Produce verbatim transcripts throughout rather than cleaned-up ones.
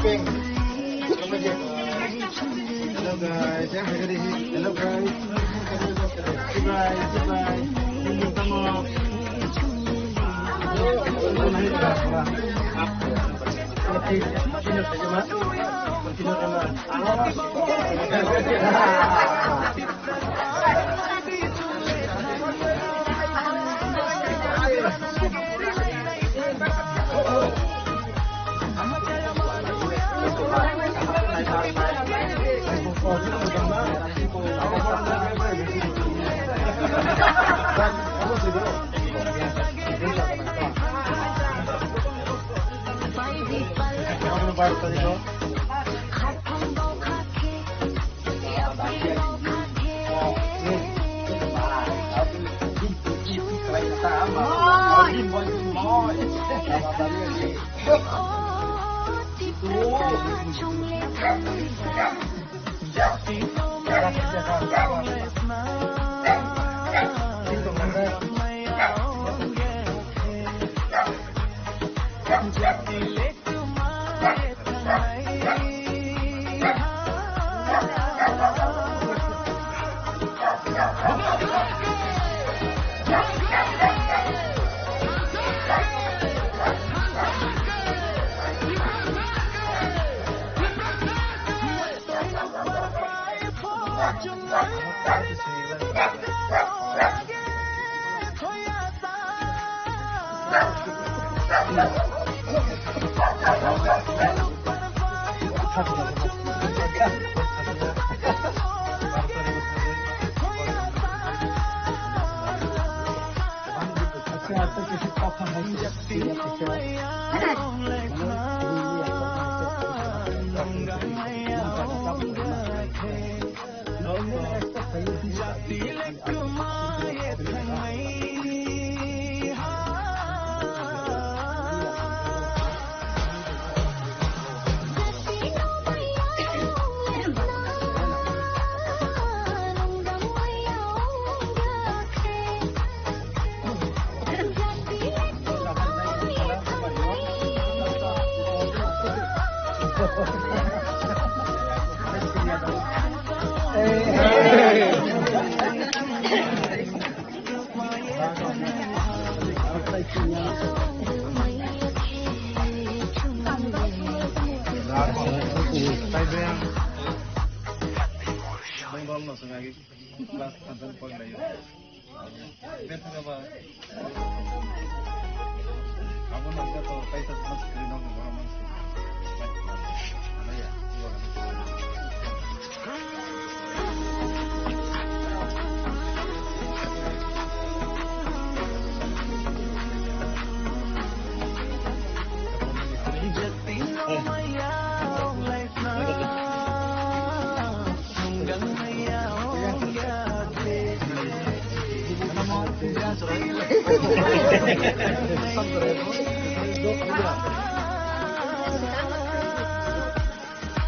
Hello guys, hello guys. Goodbye, goodbye.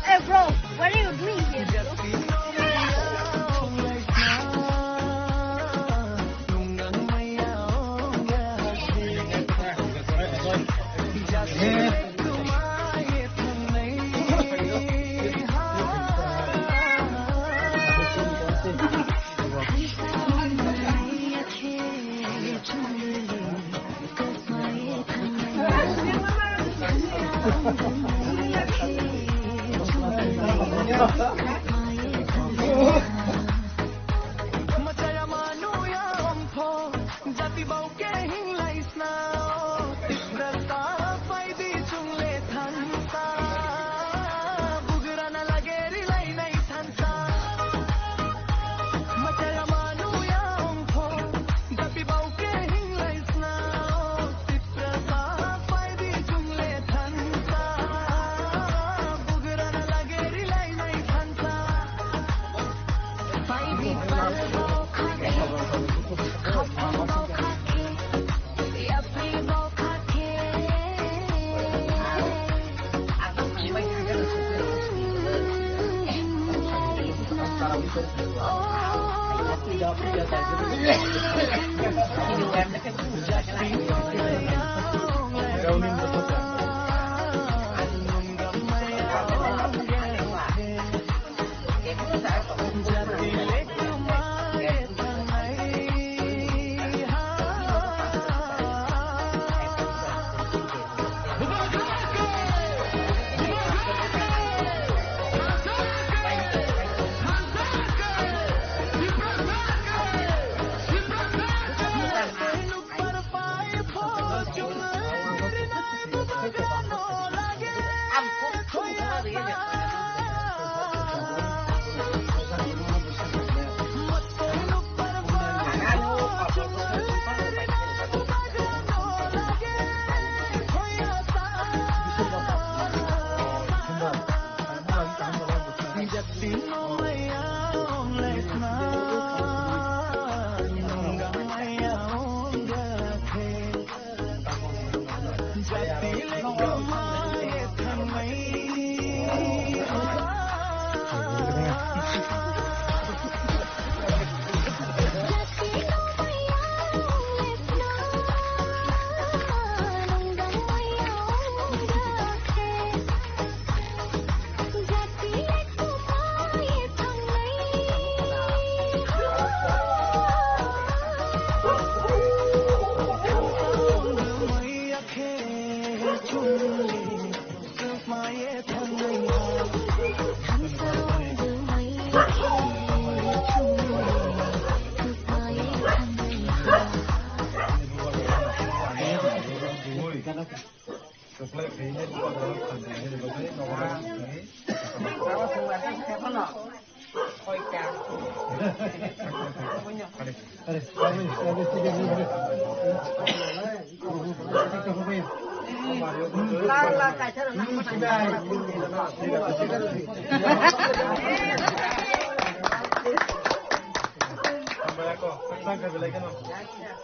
Hey, bro, what are you doing here?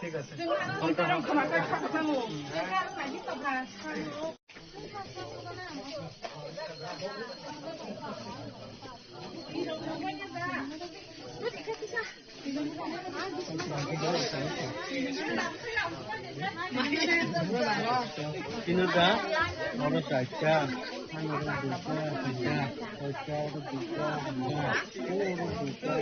ঠিক আছে। Tinoda, oro chaita, oro duita, tinta, chaita, oro duita, tinta, oro duita.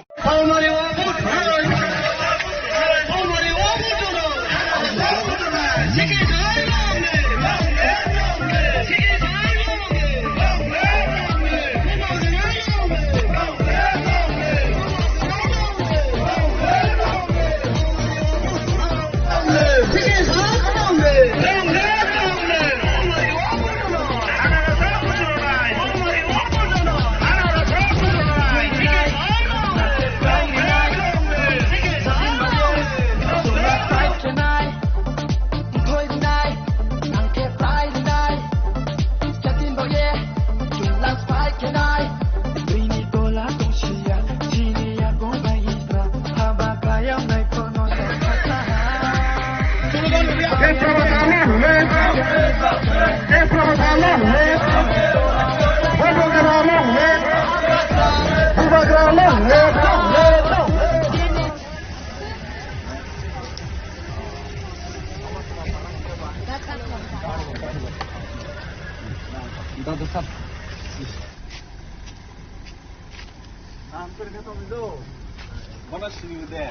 Bono sini de.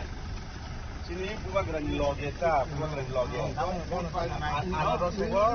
Sini bubagrani loge ta, bubagrani loge. Ano rosugo.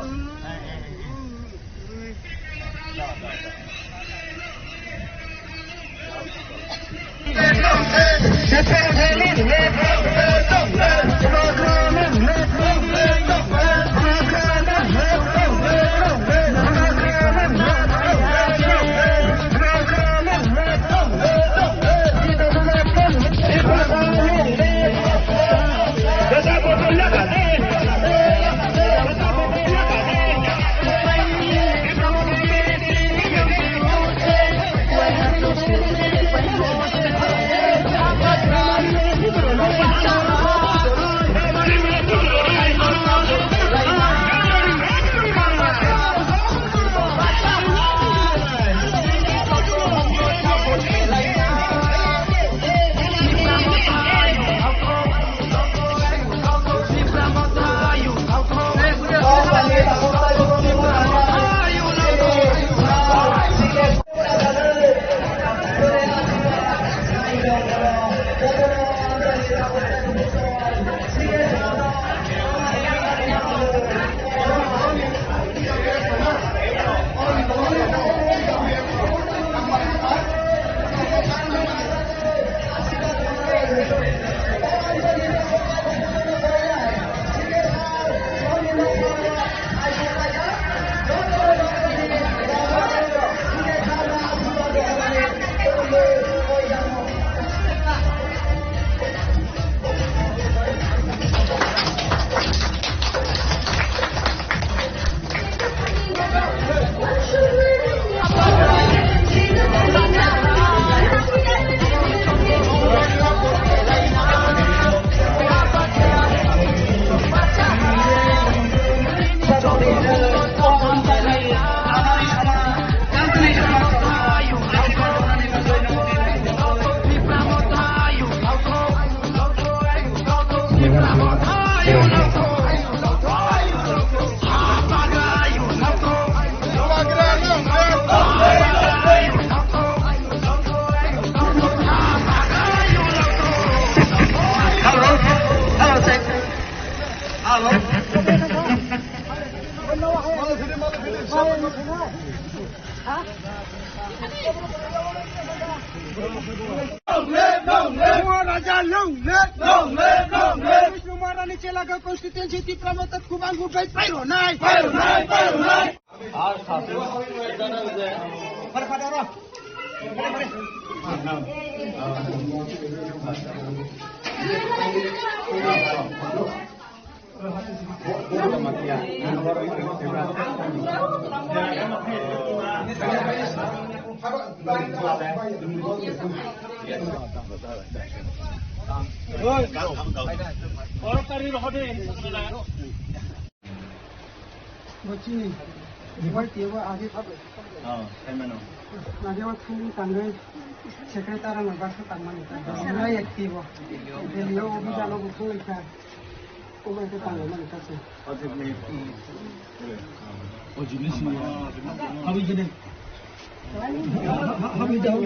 Long live, long live. Raja, long live. Long live, long live. Vishnu Maharani Chelaga constituency Tipra Motha Khubang Gubei Pairo Nai. Pairo Nai, Pairo Nai. Bo chini Dubai tebo age. Oh, khaimano. Age o thangwi tangwi secretary no baksa tangmani. Nai active o. Delhi o office ano bo thangwi kha. O bai khe tangmani kha se. O jibni sini. Habi gede. Habi jao.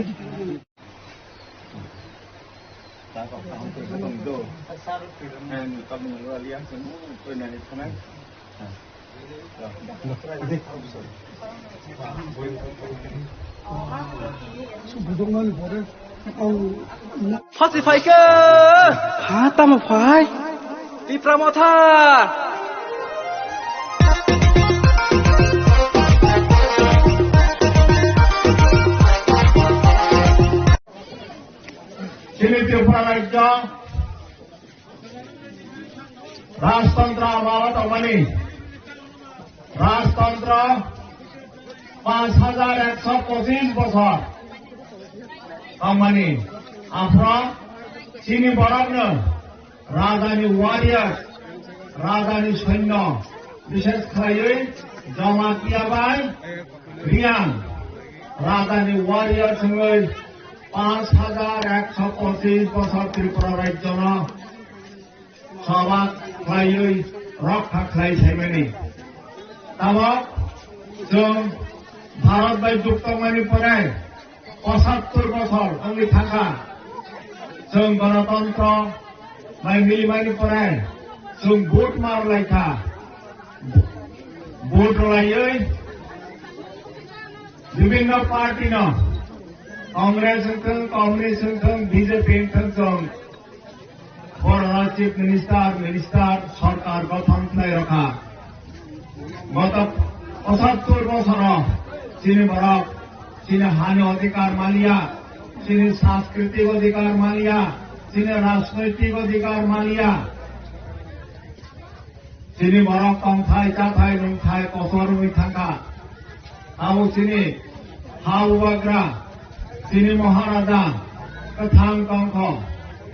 Phasi phaikhe. Ha, tamo phai? Tipra Motha. Chini Tripura rajyo rajtantro amalo tongmani, rajtantro panch hajar ekso pochis bosor tongmani, aphro chini borokno rajani warriors, rajani soinyo, bishesh khlaiwi Jamatia bai Reang, rajani warriors wngwi panch hajar ekso pochis bosor Tripura rajyono soba khlaiwi rokha khlai saimani. Tabok chwng Bharat bai jukto wngmani pore pochattor bosor wngwi thangkha. Chwng ganatantro bai milimani pore chwng vote mar laikha. Vote rwlaiwi bibhinno party no, Congress wngthung, Communist wngthung, B J P wngthung, chwng borok chief minister, minister, sorkar gothon khlai rokha. Goto pochattor bosoro chini borok chini hani odhikar maliya, chini sanskriti odhikar maliya, chini rajnoitik odhikar maliya. Chini borok tongthai, chathai, nungthai kosor wngwi thangkha. Abo chini ha bubagra, chini Maharaja kwthang tongkho,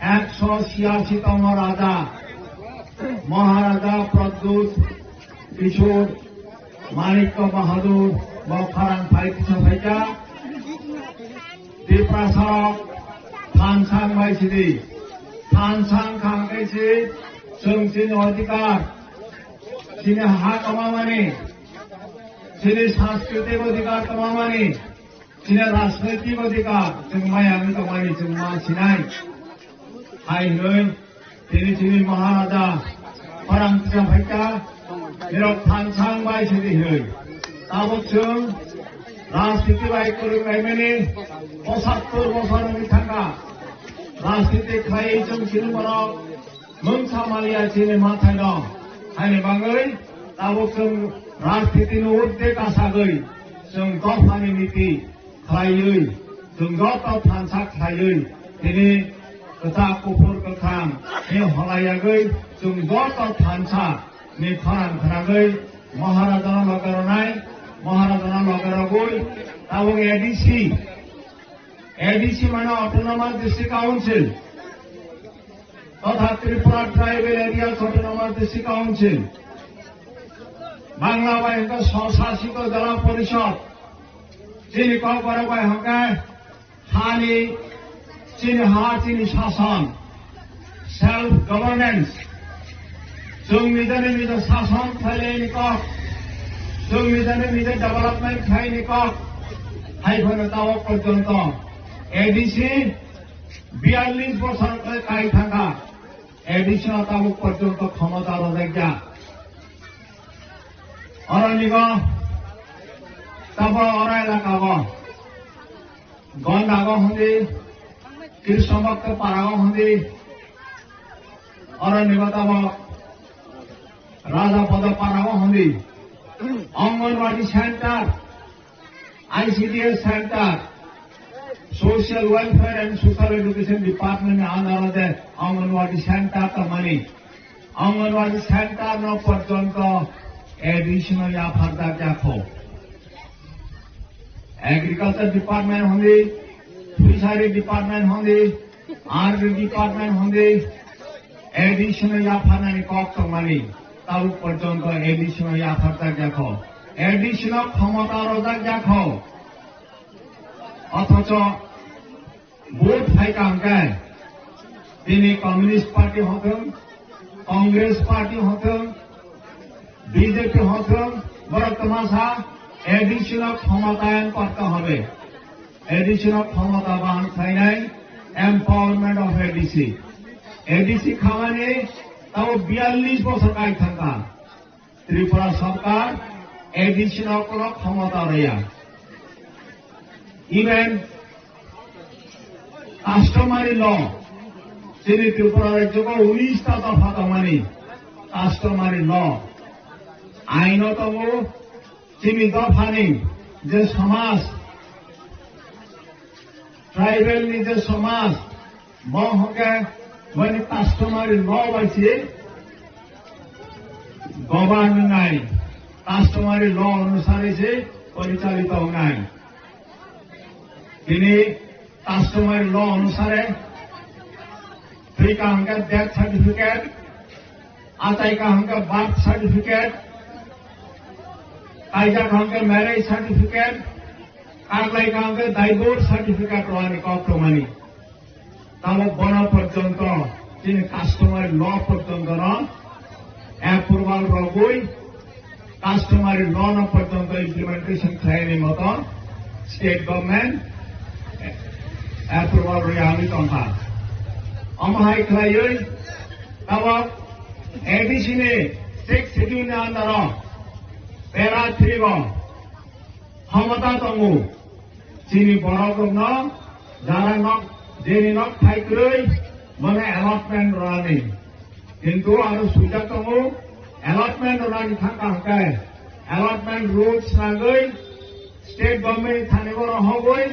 ekso chiyasi tongma raja, Maharaja Pradyut Kishore Manikya Bahadur bo khorang phai kisa phaikha. Tiprasa rok thansang bai sidi. Thansang khang khe si chwng chini odhikar, chini ha kwmamani, chini sanskriti odhikar kwmamani, chini rajnoitik odhikar chwng maya wngwi tongmani chwng ma sinai. Hai hwnwi tini chini Maharaja khorang kisa phaikha, nirok thansang bai sidi hwnwi. Tabuk chwng rajniti bai kwrwng laimani pochattor bosor wngwi thangkha. Rajniti khlaiwi chwng chini borok mungsa maliya chini mathaino. Haini bagwi tabuk chwng rajnitini urdhwe kasagwi chwng dophani niti khlaiwi, chwng joto thansa khlaiwi, tini kwchak, kuphur, kwkhwrang ni holayagwi chwng joto thansa ni khorang khnagwi Maharajano loge rwnai, Maharajano loge rwgwi tabuk A D C, A D C mane Autonomous District Council, totha Tripura Tribal Areas Autonomous District Council, Bangla bai hwnkhe Swshasit Jila Porishod, chini Kokborok bai hwnkhe hani, chini ha, chini sason, self governance, chwng nijani nija sason khlaini kok, chwng nijani nija development khlaini kok, hai phano tabuk porjonto A D C biyallis bosor khe kai thangkha, A D C no tabuk porjonto khomota rwjakya. Oro nigo Tabo oro elaka o Gondago hwnwi, Krishnabhakta Parago hwnwi, oro nibo tabo Raja Pada Parago hwnwi, Anganwadi Center, I C D S Center, Social Welfare and Social Education Department ni under o je Anganwadi Center tongmani, Anganwadi Center no porjonto A D C no yapharjak yakho. Agriculture Department hwnwi, Fishery Department hwnwi, R D Department hwnwi, A D C no yapharnani kok tongmani, tabuk porjonto A D C no yapharjak yakho. A D C no khomota rojak yakho. Othocho vote phaikha hwnkhe, tini Communist Party hothwng, Congress Party hothwng, B J P hothwng, borok twmasa A D C no khomatayan korte hobe. A D C no khomota bahan khlainai, empowerment of A D C. A D C khamani tabo biyallis bosor kai thangkha. Tripura sarkar A D C no kono khomota rwya. Even customary law, chini Tripura rajyo o unis ta dopha tongmani customary law, aino tongo, chini dophani je samaj, tribal ni je samaj, bo hwnkhe boni customary law bai se govern wngnai, customary law onusare se porichalito wngnai. Tini customary law onusare thwikha hwnkhe death certificate, achaikha hwnkhe birth certificate, kaijak hwnkhe marriage certificate, kaklaikha hwnkhe divorce certificate rwani kok tongmani. Tamo bono porjonto chini customary law porjonto no approval rogwi, customary law no porjonto implementation khlaini moto state government approval rwi ami tongkha. Omo hai khlaiwi tabok A D C ni sixth schedule ni under o para three o khomota tongo. Chini borok rokno jara nok, jeni nok thai kwrwi bono allotment rwnani. Kintu aro swijak tongo, allotment rwnani thangkha hwnkhe allotment rules nangwi state government ni thani oro hogwi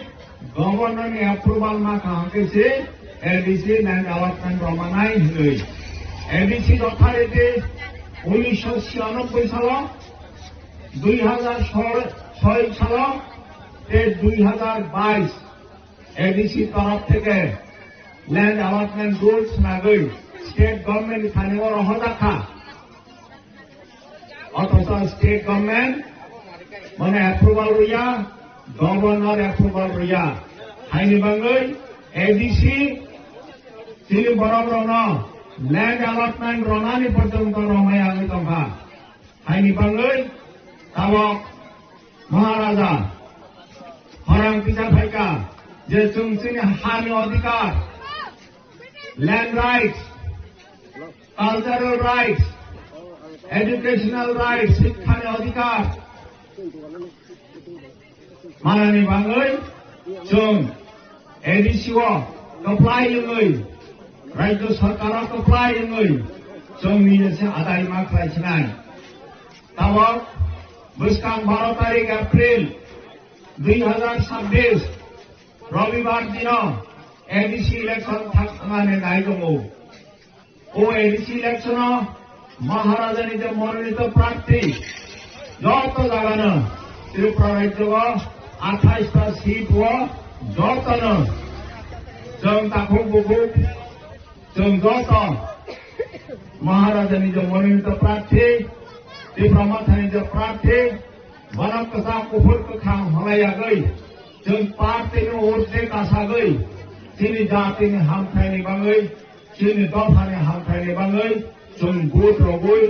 governor ni approval ma kha hwnkhe se A D C land allotment rwmanai hwnwi. A D C authority unisho chhiyanobbai salo, dui hazar soi salo tei dui hazar bais A D C torop theke land allotment rules nagwi state government ni thani oro hojakha. Othocho state government mane approval rwya, governor approval rwya. Haini bangwi A D C chini borok rokno land allotment ronani porjonto romai agwi tongkha. Haini bangwi tabok Maharaja khorang tisa phaikha je chwng chini hani odhikar, land rights, cultural rights, educational rights, sikhani odhikar, manani bangwi chwng A D C o kwplai wngwi, Rajya Sarkar o kwplai wngwi chwng nini se adai ma khlai sinai. Tabok bwskang baro tarik April dui hazar sabbish Robibar dino A D C election thangmani nai tongo. O A D C election o Maharaja ni je mononito prarthi joto jagano Tripura rajyo o athais ta seat o jotono chwng takhuk bukhuk chwng joto Maharaja ni je mononito prarthi, Tipra Motha ni je prarthi, bono kwchak kuphur kwkhwrang halai yagwi chwng prarthi ni urdhwe kasagwi chini jati ni hamthai ni bangwi chini dopha ni hamthai ni bangwi chwng vote rogwi,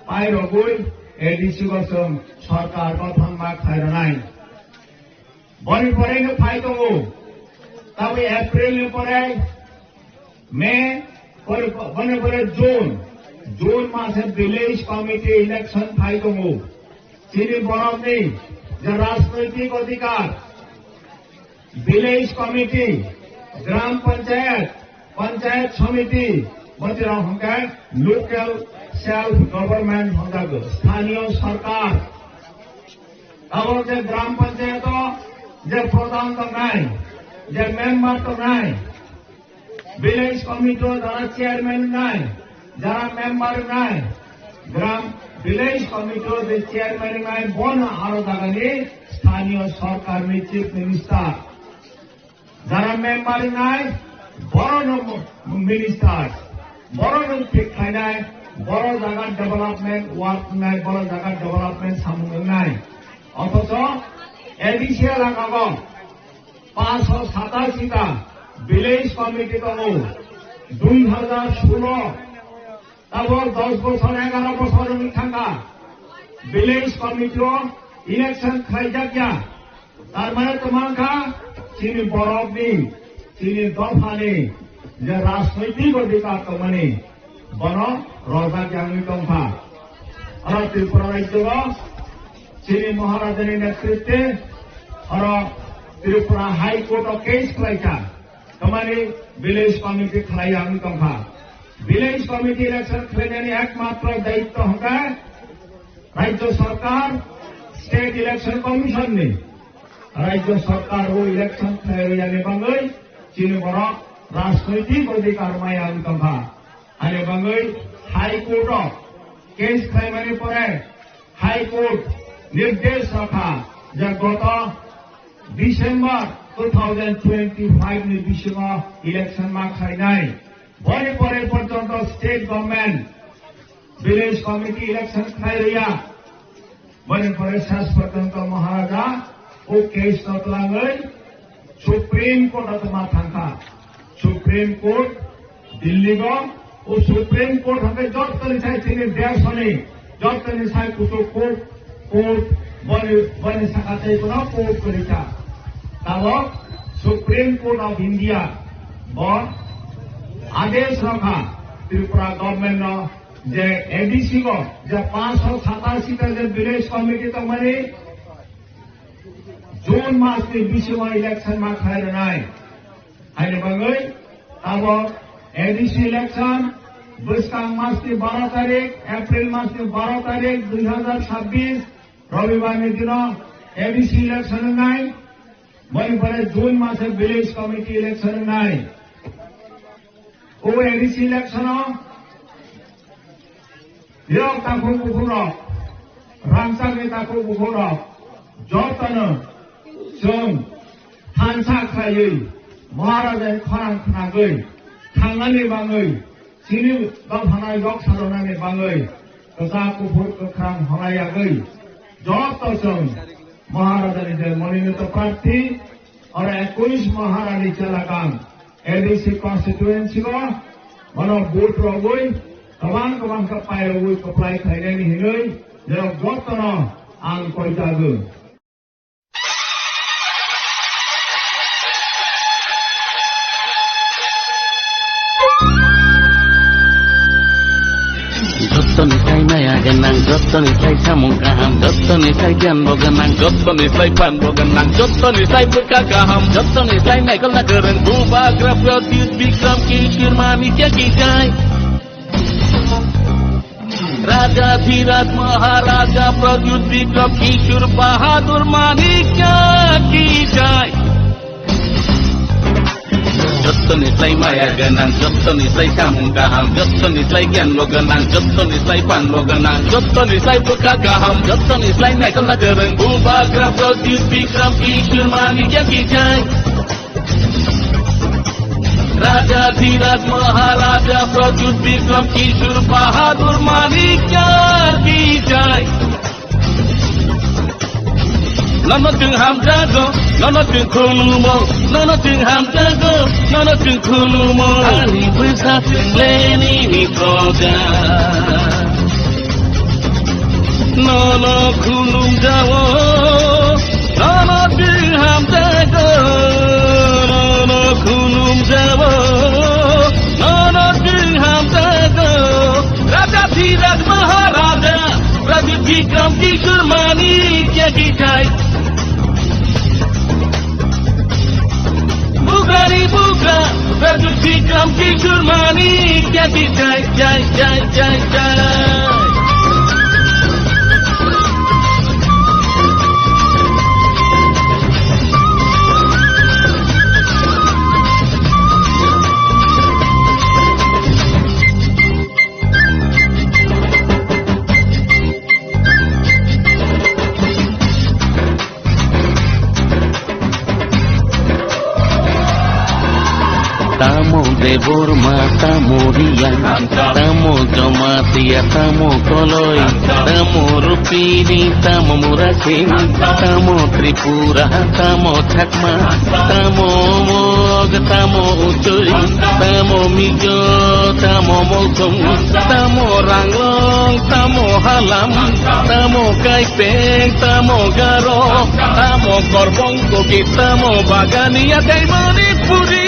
pai rogwi A D C o chwng sarkar gothon ma khlai rwnai. Boni pore no phai tongo. Tabwi April ni pore May, pore, boni pore June. June mase village committee election phai tongo. Chini borok ni Rajnoitik adhikar, village committee, gram panchayat, panchayat samiti, bochorok hwnkhe local self government hwnjago, sthaniyo sarkar. Abo je gram panchayat o je pradhan tongnai, je member tongnai, village committee o jara chairman wngnai, jara member wngnai, gram village committee o je chairman wngnai, bono aro jagani sthaniyo sarkar ni chief minister. Jara member wngnai, borono minister, borono thik khlainai, boro jaga development work wngnai, boro jaga development samung wngnai. Othocho A D C elaka o panchsho satashi ta village committee tongo, dui hajar solo, abo dos bochor, egaro bochor wngwi thangkha, village committee o election khlaijak ya. Tar mane to mankha, chini borokni, chini dophani je rajnoitik adhikar tongmani, bono rojak ya wngwi tongkha. Oro Tripura rajyo o chini Maharajani netritwe oro Tripura High Court o case khlaikha. Tamani village committee khlai ya wngwi tongkha. Village committee election khlainani ekmatro daityo hwnkhe Rajya Sarkar, State Election Commission ni. Rajya Sarkar o election khlai rwya ni bagwi chini borok rajnoitik adhikar maya wngwi tongkha. Ani bagwi High Court o case khlaimani pore High Court nirdesh rakha je goto December two thousand twenty-five ni bisingo election ma khlainai. Boni pore porjonto state government village committee election khlai rwya. Boni pore ses porjonto Maharaja o case no twlangwi Supreme Court o tongma thangkha. Supreme Court Delhi go, o Supreme Court hwnkhe jottoni sai chini deshoni, jottoni sai kuchuk court, court, boni, boni saka tei bono court kwrwi kha. Tabok Supreme Court of India bo adesh rokha Tripura government no je A D C go je panchsho satashi ta je village committee tongmani June mas ni bisingo election ma khlai rwnai. Haini bagwi tabok A D C election bwskang mas ni baro tarik, April mas ni baro tarik dui hajar sabbish, Robibar ni dino A D C election wngnai. Boni pore June mase village committee election wngnai. O A D C election o yok takhuk bukhuk rok, rangchakni takhuk bukhuk rok, jotono chwng thansa khlaiwi Maharajani khorang khnagwi thangnani bagwi, chini dophano yok salonani bagwi kwchak kuphur kwkhrang honai yagwi joto chwng Maharajani je mononito prarthi oro ekush Maharani chelakang A D C constituency o bono vote rogwi kwbang kwbang khe pairogwi kwplai khlainani hinwi norok jotono ang koijago. Jottoni sai maya gwnang, jottoni sai samung kaham, jottoni sai giyan bo gwnang, jottoni sai phan bo gwnang, jottoni sai bwkha kaham, jottoni sai naikolna kwrwng Bubagra Pradyut Bikram Kishore Manikya ki jai. Raja Dhiraj Maharaja Pradyut Bikram Kishore Bahadur Manikya ki jai. Jottoni sai maya gwnang, jottoni sai samung kaham, jottoni sai giyan bo gwnang, jottoni sai phan bo gwnang, jottoni sai bwkha kaham, jottoni sai naikolna kwrwng Bubagra Pradyut Bikram Kishore Manikya ki jai. Raja Dhiraj Maharaja Pradyut Bikram Kishore Bahadur Manikya ki jai. Nono chwng hamjago, nono chwng khulumo, nono chwng hamjago, nono chwng khulumo. Ani bwsa chwng leni ni proja. Nono khulumjao, nono chwng hamjago, nono khulumjao, nono chwng hamjago. Raja Dhiraj Maharaja, Raja Bikram Kishore Manikya ki jai. Kishore Manik ki jai, jai, jai, jai, jai. Tamo Debbarma, tamo Reang, tamo Jamatia, tamo Koloi, tamo Rupini, tamo Murasing, tamo Tripura, tamo Chakma, tamo Mog, tamo Uchoi, tamo Mizo, tamo Molsong, tamo Ranglong, tamo Halam, tamo Kaipeng, tamo Garo, tamo Korbong, Kuki, tamo Bagania, tei Manipuri.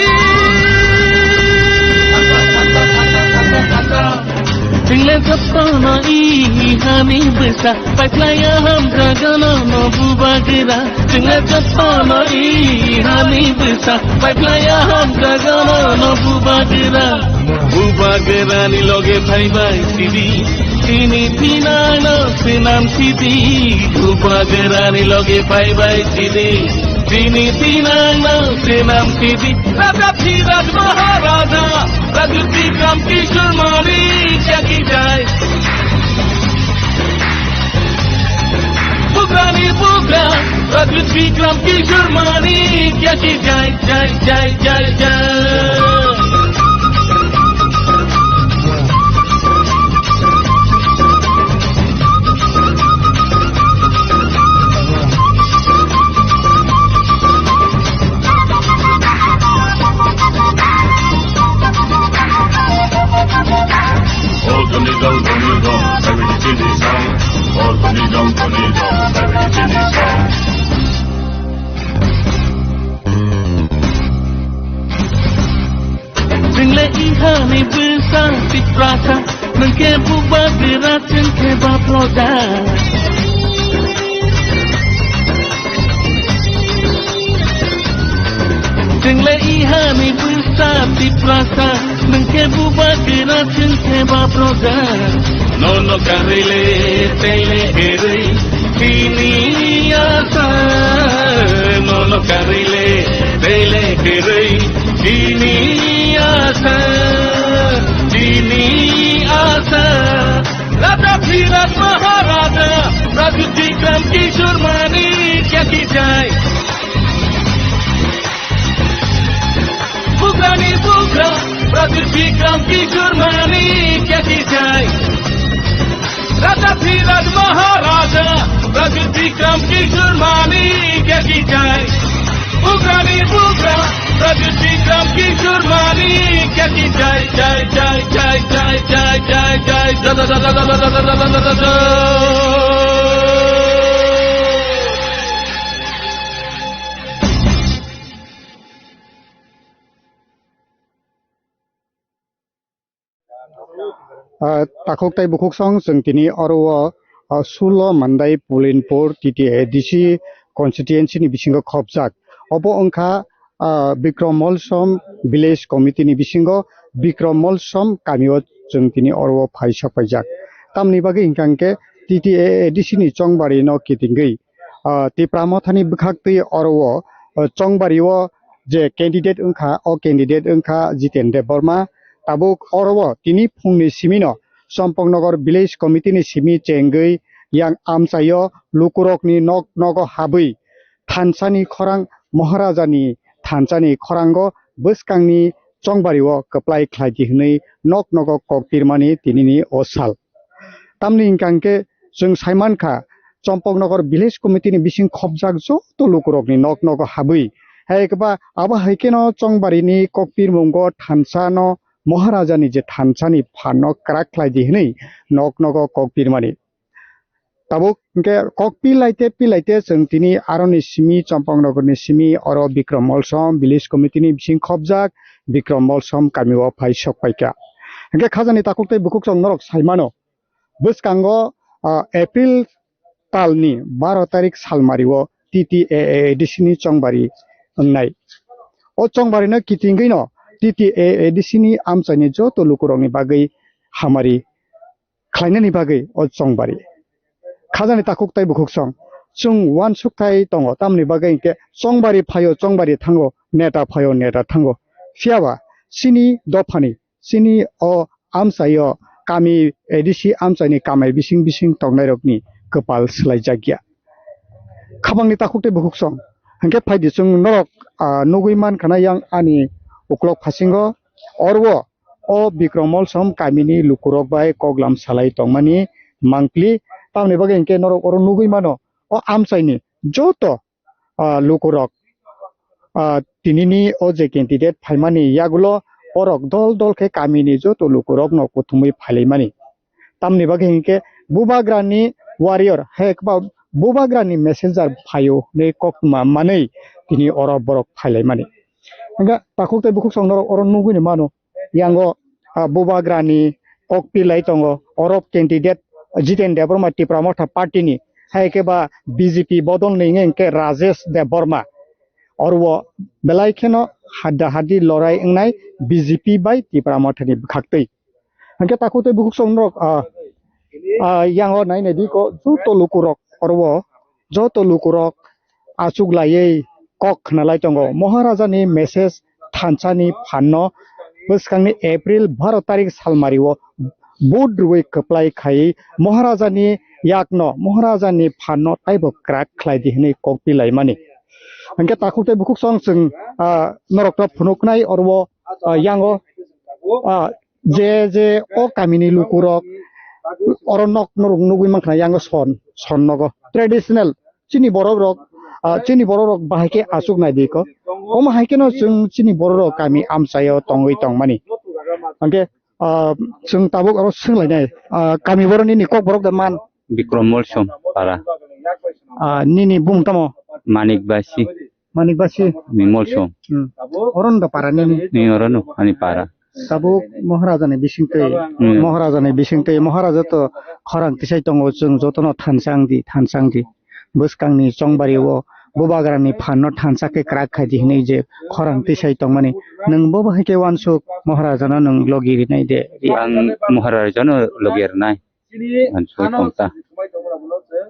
Chwng le jotono i hani bwsa, paikhlaiya hamjagano no bubagra. Chwng le jotono i hani bwsa, paikhlaiya hamjagano no bubagra. Bubagrani loge phaibai sidi, tini thinangno swnam sidi. Bubagrani loge phaibai sidi, tini thinangno swnam sidi. Raja Dhiraj Maharaja, Raja Bikram Kishore Manik ki jai. Bugrani bugra, Raja Bikram Kishore Manik ki jai, jai, jai, jai, jai. Chwng le ihani bwsa Tiprasa, nwng khe bubagra, chwng khe ba proja. Chwng le ihani bwsa Tiprasa, nwng khe bubagra, chwng khe ba proja. Nono karwi le tei le kwrwi chini asa. Nono karwi le tei le kwrwi chini asa. Chini asa. Raja Dhiraj Maharaja, Raja Bikram Kishore Manik ki jai. Bugrani bugra, Raja Bikram Kishore Manik ki jai. Raja Dhiraj Maharaja, Raja Bikram Kishore Manik ki jai. Bugrani bugra, Raja Bikram Kishore Manik ki jai, jai, jai, jai. Ah, takhuk tei bukhuk song chwng tini oro o, ah, Sulo Mandai Pulinpur T T A D C constituency ni bisingo khopjak. Obo wngkha, ah, Bikrom Molsom Village Committee ni bisingo Bikrom Molsom kami o chwng tini oro o phai sok paijak. Tamni bagwi hwnkha hwnkhe T T A A D C ni chongbari no kitingwi, ah, Tipra Mothani bwkhaktwi oro o, ah, chongbari o je candidate wngkha, o candidate wngkha Jiten Debbarma. Tabuk oro o tini phungni simi no Champaknagar Village Committee ni simi chengwi yang amchaio lukurokni nok nogo habwi thansani khorang, Maharajani thansani khorango bwskangni chongbario kwplai khlai di hwnwi nok nogo kok pirmani tinini o sal. Tamni hwnkha hwnkhe chwng sai mankha, Champaknagar Village Committee ni bising khopjak joto lukurokni nok nogo habwi, hai khe ba abo hai kheno chongbarini kok pirmungo thansano Maharajani je thansani phanno kwrak khlai di hwnwi nok nogo kok pirmani. Tabuk hwnkhe kok pilaite pilaite chwng tini aroni simi Champaknagarni simi oro Bikrom Molsom Village Committee ni bising khopjak Bikrom Molsom kamio phai sok paikha. Hwnkhe khajani takhuk tei bukhuk chwng norok sai mano. Bwskango, ah, April talni baro tarik salmario T T A A D C ni chongbari wngnai. O chongbarino kitingwino T T A A D C ni amchaini joto lukurokni bagwi hamari khlainani bagwi o chongbari. Khajani takhuk tei bukhuksong chwng uansukthai tongo, tamni bagwi hinkhe chongbari phaio, chongbari thango, neta phaio, neta thango. Phiyaba chini dophani, chini o amchaio kami, A D C amchaini kamai bising bising tongnairokni kwpal swlaijakya. Khabangni takhuk tei bukhuksong hinkhe phaidi chwng norok, ah, nugwi mankha na yang ani uklok phasingo. Oro o Bikrom Molsom kamini lukurok bai koklam salai tongmani mangpli. Tamni bagwi hinkhe norok oro nugwi mano, o amchaini joto, ah, lukurok, ah, tinini o je candidate phaimani yagulo borok dol dol khe kamini joto lukurokno kuthumwi phailaimani. Tamni bagwi hinkhe bubagrani warrior, hai khe ba bubagrani messenger phaio hinwi koktma manwi tini oro borok phailaimani. Hinkhe takhuk tei bukhuksong norok oro nugwini mano. Yango, ah, bubagrani kok pilai tongo. Oro candidate Jiten Debbarma Tipra Motha party ni, hai khe ba B J P bodol ni wngkhe Rajesh Debbarma. Oro belai kheno hadda haddi lorai wngnai B J P bai Tipra Motha ni bwkhaktwi. Hinkhe takhuk tei bukhuksong norok, ah, ah, yango nai nai di ko joto lukurok oro o joto lukurok achuk laiwi kok khna lai tongo. Maharajani message thansani phanno bwskangni April baro tarik salmario vote rwui kwplai khai Maharajani yakno, Maharajani phanno taibo kwrak khlai di hwnwi kok pilaimani. Hinkhe takhuk tei bukhuksong chwng, ah, norokno phunuknai oro o, ah, yango, ah, je je o kamini lukurok oro nok norok nugwi mankha yango son, son nogo traditional chini borok rok, ah, chini borok rok bahai khe achuk nai di ko. Omo hai kheno chwng chini borok rok kami amchaio tongwi tongmani. Hinkhe, ah, chwng tabuk oro swnglainai, ah, kami borok nini kok borok da man? Bikrom Molsom para. Ah, nini bung tamo? Manik Basi. Manik Basi. Ni Molsom. Hmm. Oro no para nini? Ni oro no, ani para. Tabuk Maharajani bisingtwi, Hmm. Maharajani bisingtwi, Maharaja to khorang tisai tongo, chwng jotono thansa wng di, thansa wng di. Bwskangni chongbari o bubagrani phanno thansa khe kwrak khai di hinwi je khorang tisai tongmani. Nwng bo bahai khe uansuk Maharajano nwng logi rinai de. Ang Maharajano logi rinai. Ansuk tong ta.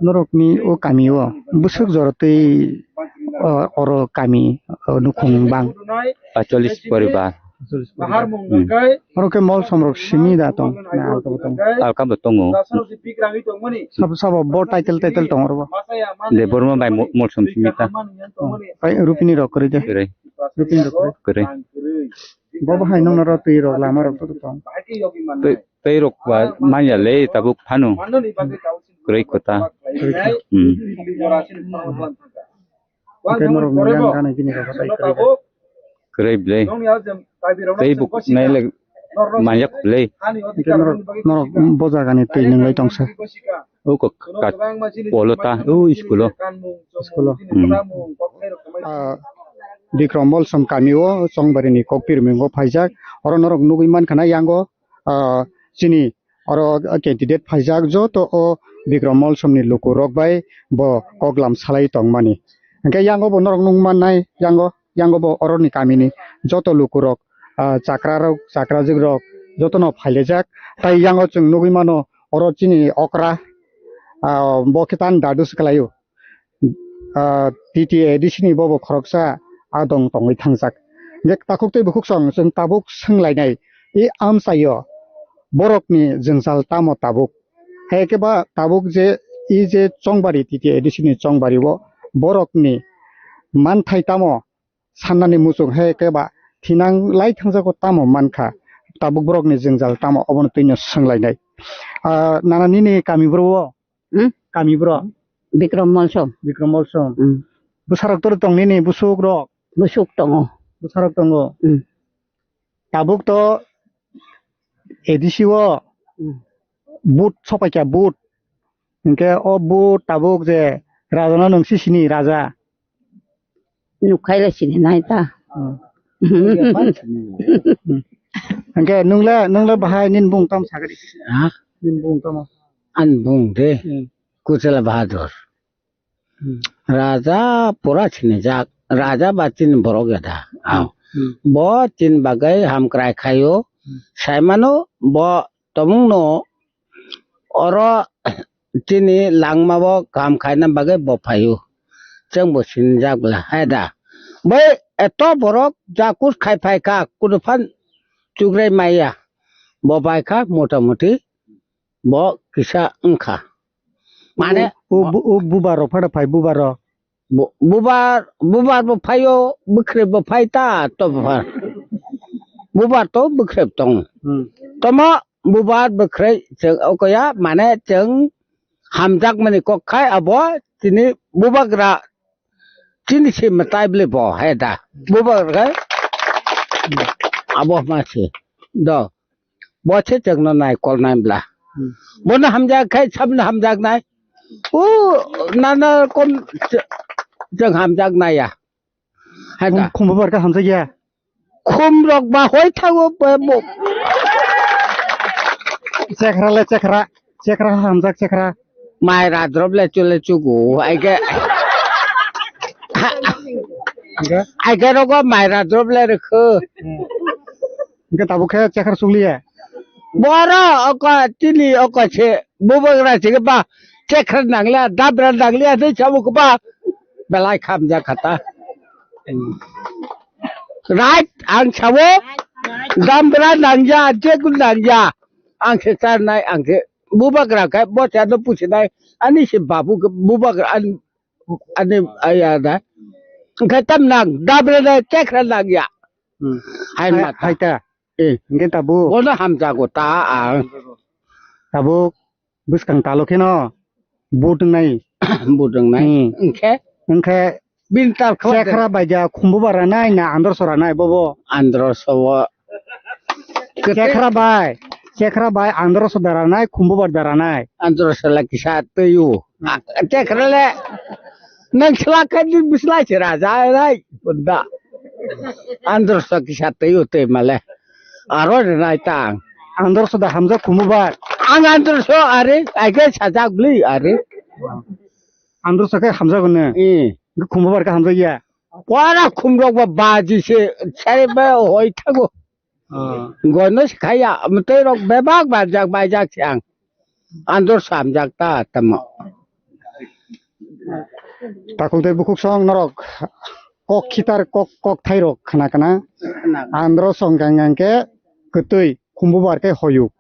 Norokni o kami o bwswk jora twi, o, oro kami, o, nukhung bang? Pacholis poribar. Hmm. Oro khe Molsom rok simi da tong? Na, ang tong tong. Alkam bo tongo. Sabo, sabo bo title, title tong oro bo? Debbarma bai Mo-, Molsom simi ta. Oh, pai Rupini rok kwrwi de. Kwrwi. Rupini rok kwrwi. Kwrwi. Bo bahai nokno ro twi rok lama rok to tong. Twi, twi rok ba manya le tabuk phano. Kwrwi kota. Hmm. Hwnkhe norok ni yang gana gini rok tai kwrwi. Kwrwi ble. Tei bo nai le manjak ble. Hwnkhe norok, norok bo jaga ni twi nwnglai tongsa. O kok kat polo ta, o school o. School o. Hmm. Ah, Bikrom Molsom kami o Chongbari ni Kokpir Mingo phaijak. Oro norok nugwi mankha na yango, ah, chini oro candidate phaijak joto o Bikrom Molsom ni luku rok bai bo koklam salai tongmani. Hwnkhe yango bo norok nukmannai, yango, yango bo oroni kamini joto lukurok, ah, chakrarok, chakrajwkrok jotono phailaijak. Tai yango chwng nugwi mano, oro chini okra, ah, bo khe tan dadu swkalaio. Ah, T T A D C ni bobo khoroksa adong tongwi thangjak. Hwnkhe takhuk tei bukhuksong chwng tabuk swnglainai, i amchaio borokni jwngjal tamo tabuk? Hai khe ba tabuk je i je chongbari, T T A D C ni chongbari o borokni manthai tamo sannani muchung hai khe ba thinang lai thangjago tamo mankha, tabuk borokni jwngjal tamo obono twino swnglainai. Ah, nana nini kami bro o? Hmm? Kami bro? Bikrom Molsom. Bikrom Molsom. Hmm. Bwsarok tor tong nini busuk rok? Busuk tongo. Bwsarok tongo? Hmm. Tabuk to A D C o Hmm. But sopaikha but. Hinkhe o but tabuk je raja no nwng si sini raja. Nukhaile sini nai ta. Hmm. Hinkhe nungle, nungle bahai nin bung tam sagadi. Ha? Nin bung tamo. An bung de. Hmm. Kuchela Bahadur. Hmm. Raja pura sinijak, raja ba chini borok ya da. Ang. Hmm. Bo chini bagwi hamkrai khaio. Hmm. Saimano bo tomungno oro chini langmao kaham khaina bagwi bo phaio. Chwngbo sinijak bla hai da. Bai eto borok jakur khai phaikha, kunu phan chugrai maya. Bo baikha motamuti bo kisa wngkha. Mane o, o, o bubar rok phada phai bubar rok. Bu-, bubar, bubar bo phaio, bwkhrep bo phai ta, to bubar. Bubar to bwkhrep tong. Hmm. Tomo bubar bwkhrep chwng okoya, mane chwng hamjakmani kok khai abo chini bubagra chini se mwtai bwle bo hai da. Bubagra khai abo ma se. Do. Bo se chwngno nai kol nai bla. Hmm. Bono hamjak khai sabno hamjak nai. O nana kom ch-, chwng hamjak nai ya. Hai da. Khum-, khumbo barka hamjak ya. Khum rok ba hoi thago ba bo. Chekra le chekra. Chekra hamjak chekra. Mai ra drop le chule chugo. Ai ke. Ai ke rogo mai ra drop le rikhu. Hmm. Hingke tabuk khe chekhar sukliya. Boro oko tini oko se bubagra se ba chekhar nanglia dabra nanglia de sabu ba belai khamjak khata. Right ang sabu dabra nangya jekun nangya ang se charnai ang se bubagra khe bo se ano pusinai ani se babu khe bubagra ani ani aya da. Hingke tam nang dabra da chekhar nangya. Hmm. Hai Hai, mata. Hai ta. Eh. Hingke tabuk. Bono hamjago ta ang. Tabuk bwskang talo kheno. Budung nai. Budung nai. Hmm. Hingke? Hingke bini tal khwlai de. Chekhra bai ja khumbu bara nai na andor sora nai bobo. Andor sobo. Chekhra bai. Chekhra bai andor so dara nai khumbu bar dara nai. Andor sola kisa tei o. Ah, chekhra le. Nang sila kadi bisla sira jai rai. Bunda. Andor so kisa tei o tei male. Aro de nai tang. Andor so da hamjak khumbu bar. Ang andor so are, ai ke sajak bli are. Andor so ke hamjak ne. Eh. Khumbu bar ke hamjak ya. Wara khumrok ba baji se sare ba hoi thago. Ah. Gono se khaya, mtei rok bebak bajak baijak se ang. Andor samjak ta tamo. Takhuk tei bukhuk song norok kok khitar kok, kok thairok khna khna. Khna. Andro song gang gang khe kwtwi khumbu bar khe hoyuk.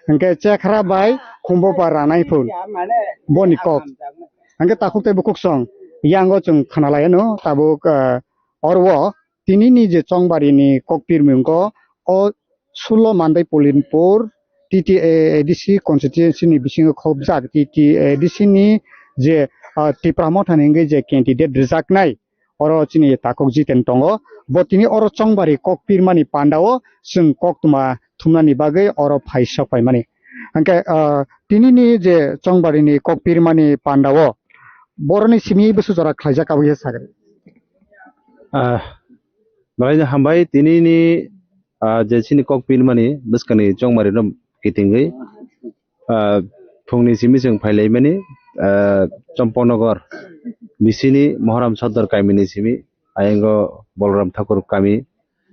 Hwnkhe chekhra bai khumbu bar ranai phun. Boni kok. Hwnkhe takhuk tei bukhuk song yango chwng khna lai no tabuk, ah, oro o tinini je chongbarini kokpirmung o, o sulo Mandai Pulinpur T T A A D C constituency ni bisingo khobjak T T A A D C ni je, ah, Tipra Motha ni wngwi je candidate rwjaknai, oro chini takhuk Jiten tongo. Bo tini oro chongbari kok pirmani pandao chwng koktwma thumnani bagwi oro phai sok paimani. Hwnkhe, ah, tinini je chongbarini kok pirmani pandao boroni simi bwswk jora khlaijak aboni sakhe. Ah, belai no hambai tinini, ah, je chini kok pirmani bwskangni chongmarino kitingwi, ah, phungni simi chwng phailaimani, ah, Chompoknogor bisini Mohoram Sodor kamini simi, ayango Bolram Thakur kami,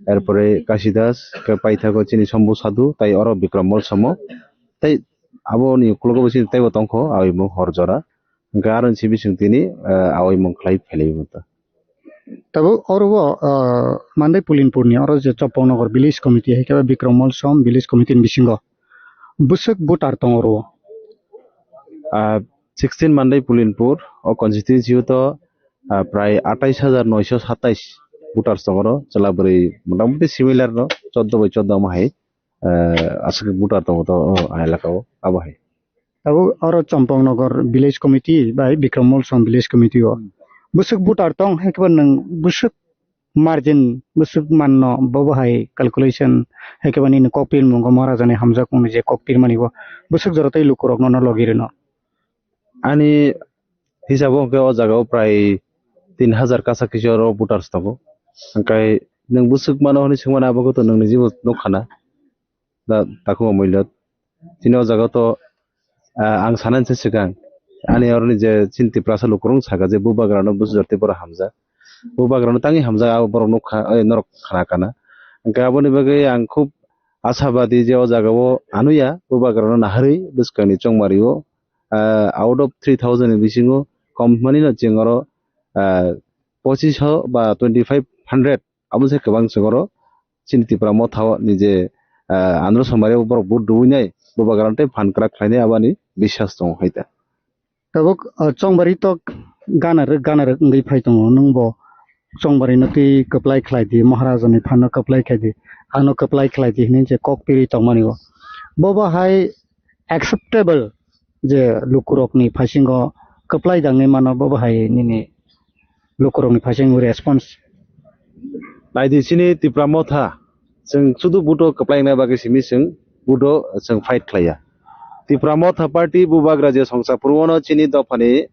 erpore Kasidas, khe paithago chini Sombu Sadhu, tai oro Bikram Mol somo. Tai aboni uklogo bo chini teibo tongkho, awi mung hor jora. Hwnkhe aro ni simi chwng tini, ah, awi mung khlai phailaimani ta. Tabuk oro o, ah, Mandai Pulinpur ni oro je Chompoknogor village committee hai khe Bikram Mol som village committee ni bisingo bwswk voter tongo oro o? Ah, sixteen Mandai Pulinpur o constituency o to, ah, prai atais hajar noisho satais voters tongo oro, chwla bwrwi motamuti similar no choddo bai choddo omo hai, ah, aswk voter tongo to o elaka o abo hai. Tabuk oro Chompoknogor village committee bai Bikram Mol som village committee o. Hmm. Bwswk voter tong hai khe nwng bwswk margin bwswk manno bobo hai calculation hai khe nini kok pirmung o Maharaja ni hamjakmung ni je kok pirmani bo bwswk jora tei lukurok no logi rwno. Ani hisabo hwnkhe o jaga o prai tin hajar kasak kisa oro voters tongo. Hwnkhe nwng bwswk mano hwnwi swngmani abo khe to nwng nijibo nukha na. Da, takhuk o muilot. Chini o jaga o to, ah, ang sanani se swkang. Ani oroni je chini Tiprasa lukurok saka je bubagra no bwswk jora tei borok hamjak. Bubagrano tangwi hamjak abo borok nukha, eh, norok khna kana. Hwnkhe aboni bagwi ang khub ashabadi je o jagao anuya bubagrano naharwi bwskangni chongmario, ah, out of three thousand ni bisingo kom manino chwng oro, ah, pochisho ba twenty five hundred abo se kwbang chwng oro chini Tipra Motha o ni je, ah, Andhra Somari o borok vote rwinai bubagrano tei phan kwrak khlainai aboni biswas tongo hai ta. Tabuk, ah, chongbari tok gana rwk, gana rwk wngwi phai tongo. Nwng bo chongbari no twi kwplai khlai di, Maharaja ni phan no kwplai khlai di, ano kwplai khlai di hinwi je kok piri tongmani o. Bo bo hai acceptable je lukurok ni phaisingo kwplai dangwi mano, bo bo hai nini lukurok ni phaisingo response? Naidi chini Tipra Motha, chwng sudu vote o kwplai wngna bagwi simi chwng vote o chwng fight khlaiya. Tipra Motha Party bubagra je songsa phuru ono chini dophani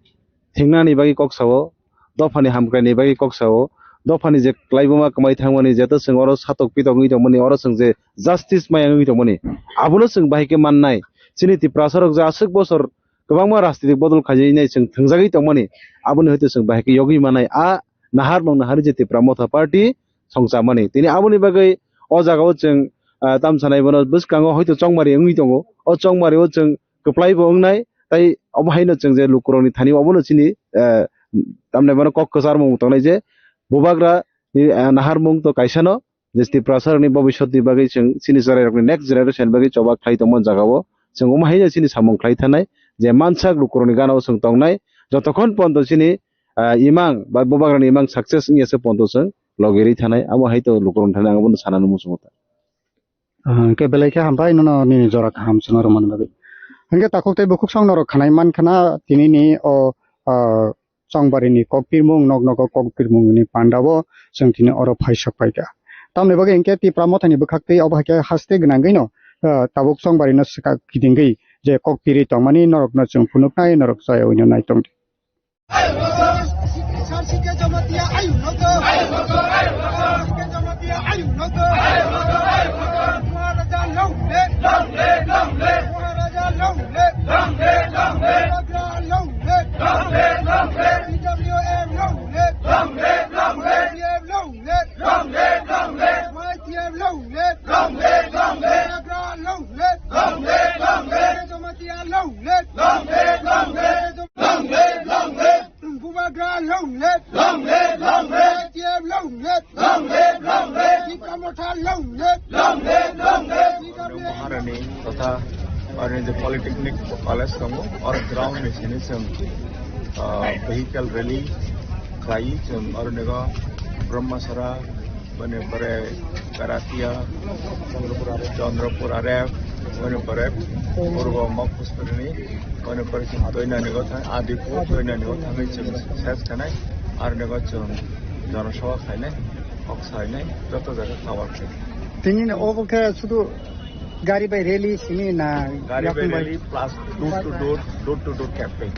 thingnani bagwi kok sao, dophani hamkraini bagwi kok sao, dophani je kwlaibuma kwmai thangmani jeto chwng oro satok pitok wngwi tongmani, oro chwng je justice maya wngwi tongmani, abono chwng bahai khe mannai. Chini Tiprasa rok je aswk bosor kwbangma rajnitik bodol khaijak nai chwng thwngjagwi tongmani, aboni hwnkhe chwng bahai khe yogwi manai. A naharmung naharwi je Tipra Motha Party songchamani. Tini aboni bagwi o jagao chwng, ah, tamsanai bono bwskango hoito chongmari wngwi tongo. O chongmari o chwng kwplai bo wngnai, tai omo haino chwng je lukurokni thani obono chini, ah, tamni bono kok kwcharmung tongnai je bubagra ni, ah, naharmung to kaisano, je Tiprasa rokni bobiswt ni bagwi chwng chini chwrai rokni next generation bagwi choba khlai tongma jagao chwng omo haino chini samung khlai thanai je mansak lukurokni gana o chwng tongnai jotokhon ponto chini ah, imang ba bubagrani imang success wngya se ponto chwng logi ri thanai, abo hai to lukurok thani ang bono sanani muchungo ta. Ah, hwnkhe belai khe hambai nono nini jora kaham chwngno rwmani bagwi. Hwnkhe takhuk tei bukhuk song norok khanai mankha na tini ni o, ah, chongbari ni kok pirmung, nok nogo kok pirmung ni panda o chwng tini oro phai sok pai kha. Tamni bagwi hwnkhe Tipra Mothani bwkhak tei obo hai khe haste gwnangwi no, ah, tabuk chongbari no swkak kidingwi je kok piri tongmani norok no chwng phunuknai, norok chaya wino nai tongdi. Long live, long live. Bubagra long live. Long live, long live. Jamatia long live. Long live, long live. Long live, long live. Bubagra long live. Long live, long live. Y T F long live. Long live, long live. Tipra Motha long live. Long live, long live. Maharani totha Aroni je Polytechnic College tongo, or ground ni sini chwng, ah, vehicle rally khlai chwng, aroni go Brahmasara, boni pore Karatia, Chandrapur Arep, boni pore Purbo Mokpusprini, boni pore chwng Toinani go thang, Adipur Toinani go thangwi chwng ses khanai, aroni go chwng Janasabha khainai, kok sainai, joto jaga cover khainai. Tini obo khe sudu gari bai rally simi na? Gari bai yakung bai rally plus door to door, door to door campaign.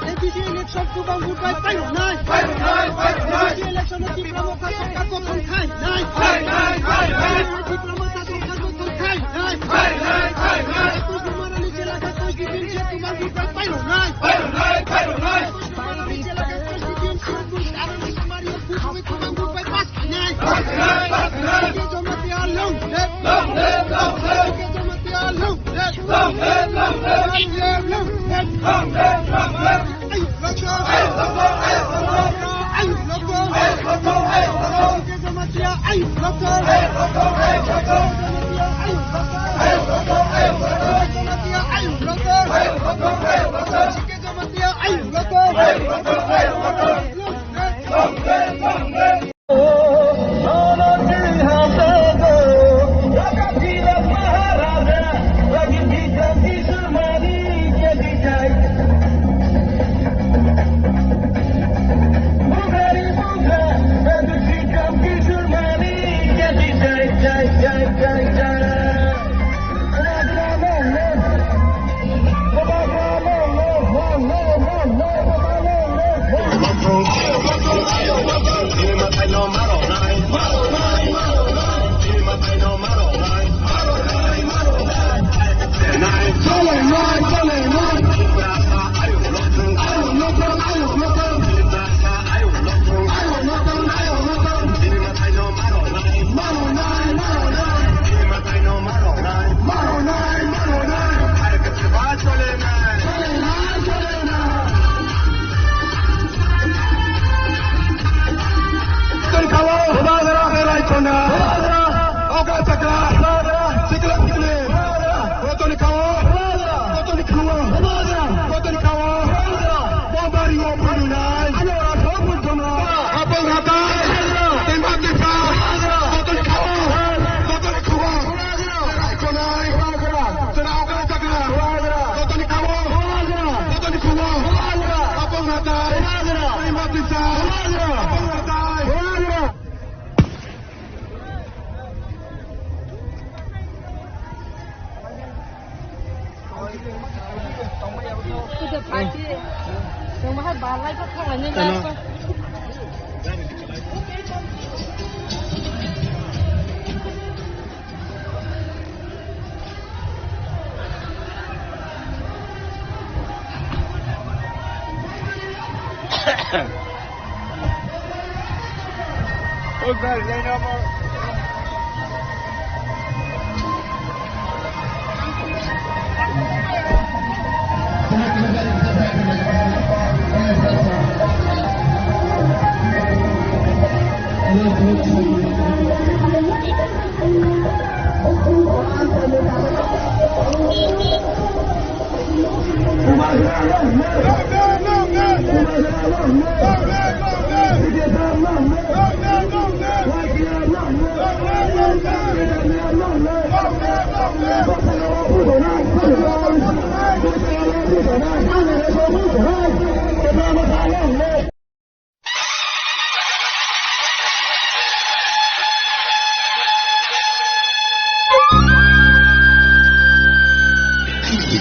A P C election kubang vote bai pairoknai. Pairoknai, pairoknai. A P C election o Tipra Motha sorkar gothon khainai. Khainai, khainai. Tipra Motha sorkar gothon khainai. Khainai, khainai. Ekus number Rani Chelaka constituency o kubang vote bai pairoknai. Pairoknai, pairoknai. Ekus number Rani Chelaka constituency o Aroni Somari o kubang vote bai pass khainai. Pass khainai, pass khainai. Jamatia long live. Long live, long live. Jamatia long live. Long live, long live. Long live, long live. Long live, long live.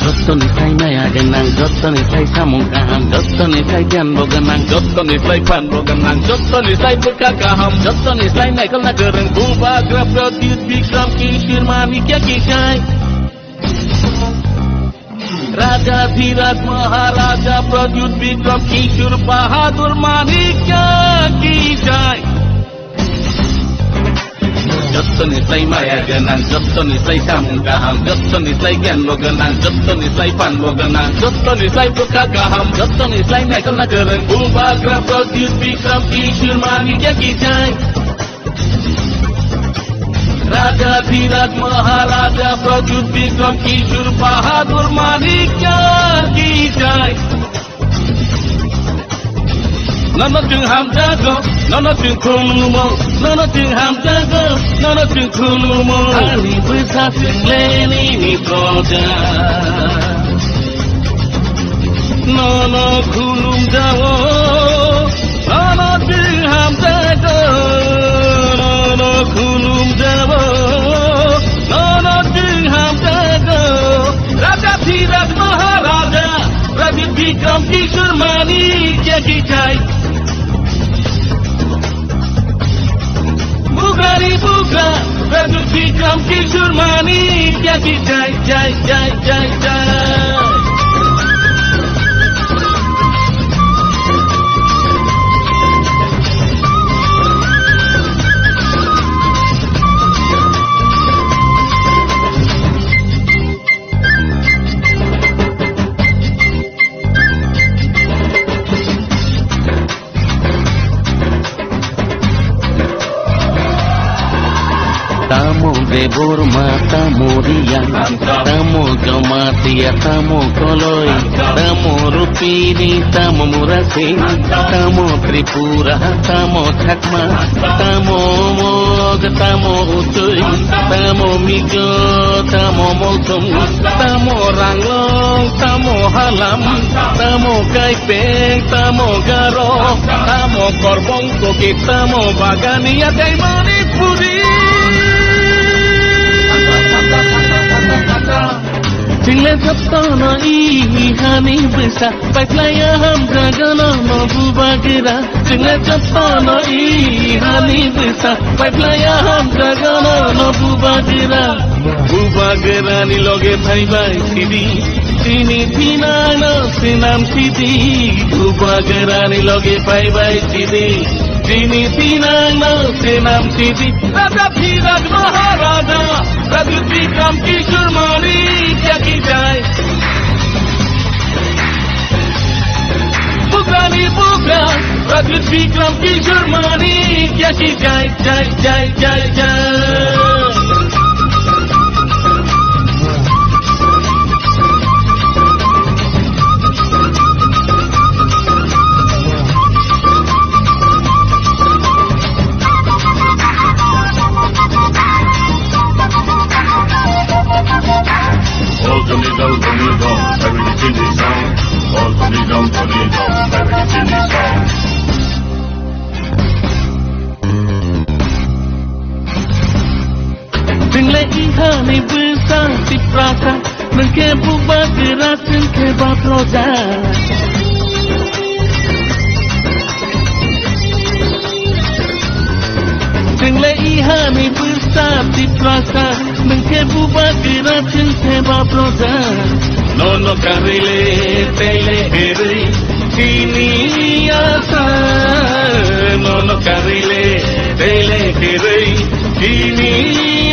Jottoni sai maya gwnang, jottoni sai samung kaham, jottoni sai gyan bo gwnang, jottoni sai phan bo gwnang, jottoni sai bwkha kaham, jottoni sai naikolna kwrwng, Bubagra Pradyut Bikram Kishore Manikya ki jai. Raja Dhiraj Maharaja Pradyut Bikram Kishore Bahadur Manikya ki jai. Jottoni sai maya gwnang, jottoni sai samung kaham, jottoni sai gyan bo gwnang, jottoni sai phan bo gwnang, jottoni sai bwkha kaham, jottoni sai naikolna kwrwng, Bubagra Pradyut Bikram Kishore Manikya ki jai. Raja Dhiraj Maharaja Pradyut Bikram Kishore Bahadur Manikya ki jai. Nono chwng hamjago, nono chwng khulumo, nono chwng hamjago, nono chwng khulumo. Ani bwsa chwng le nini proja. Nono khulumjao, nono chwng hamjago, nono khulumjao, nono chwng hamjago. Raja Dhiraj Maharaja, Raja Bikram Kishore Manikya ki jai. Bubagra ni bubagra, Pradyut Bikram Kishore Manikya ki jai, jai, jai, jai, jai. Tamo Debbarma, tamo Reang, tamo Jamatia, tamo Koloi, tamo Rupini, tamo Murasing, tamo Tripura, tamo Chakma, tamo Mog, tamo Utui, tamo Mizo, tamo Molsom, tamo Ranglong, tamo Halam, tamo Kaipeng, tamo Garo, tamo Korbong Koki, tamo Bagania, tei Manipuri. Chwng le jotono i hani bwsa, paiphlaiya hamjago nono bubagra. Chwng le jotono i hani bwsa, paiphlaiya hamjago nono bubagra. Bubagrani loge phaibai sidi, chini thinangno swnam sidi. Bubagrani loge phaibai sidi, chini thinangno swnam sidi. Raja Dhiraj Maharaja, Pradyut Bikram Kishore Manikya ki jai. Bubagrani bubagra, Pradyut Bikram Kishore Manikya ki jai, jai, jai, jai, jai. All Tony Dong, Tony Dong, every Tony Dong. All Tony Dong, Tony Dong, every Tony Dong. Rasa, nwng khe buba kwrak, nwng khe baproja. Chwngle ihani bwsa Tiprasa, nwng khe buba kwrak, nwng khe baproja. Nono karwi le, tei le kwrwi, chini asa. Nono karwi le, tei le kwrwi, chini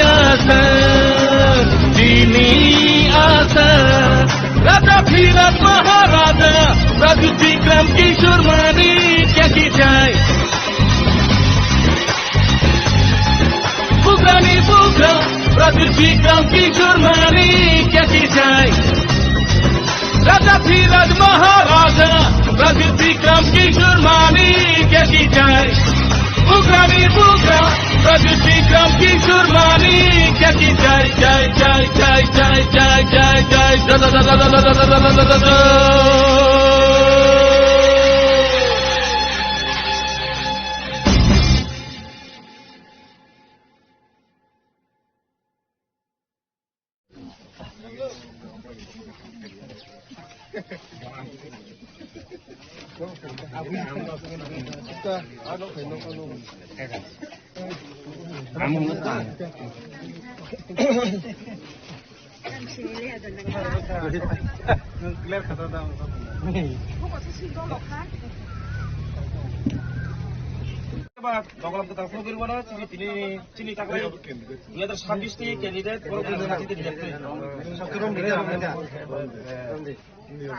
asa, chini asa. Raja Dhiraj Maharaja, Pradyut Bikram Kishore Manikya ki jai. Bugrani bugra, Pradyut Bikram Kishore Manikya ki jai. Raja Dhiraj Maharaja, Pradyut Bikram Kishore Manikya ki jai. Bugrani bugra, Pradyut Bikram Kishore Manikya ki jai, jai, jai, jai. Dogolam kwtal phano gari mano, chini tini, chini takhai dui hajar sabbish ni candidate, borok ni sati tini.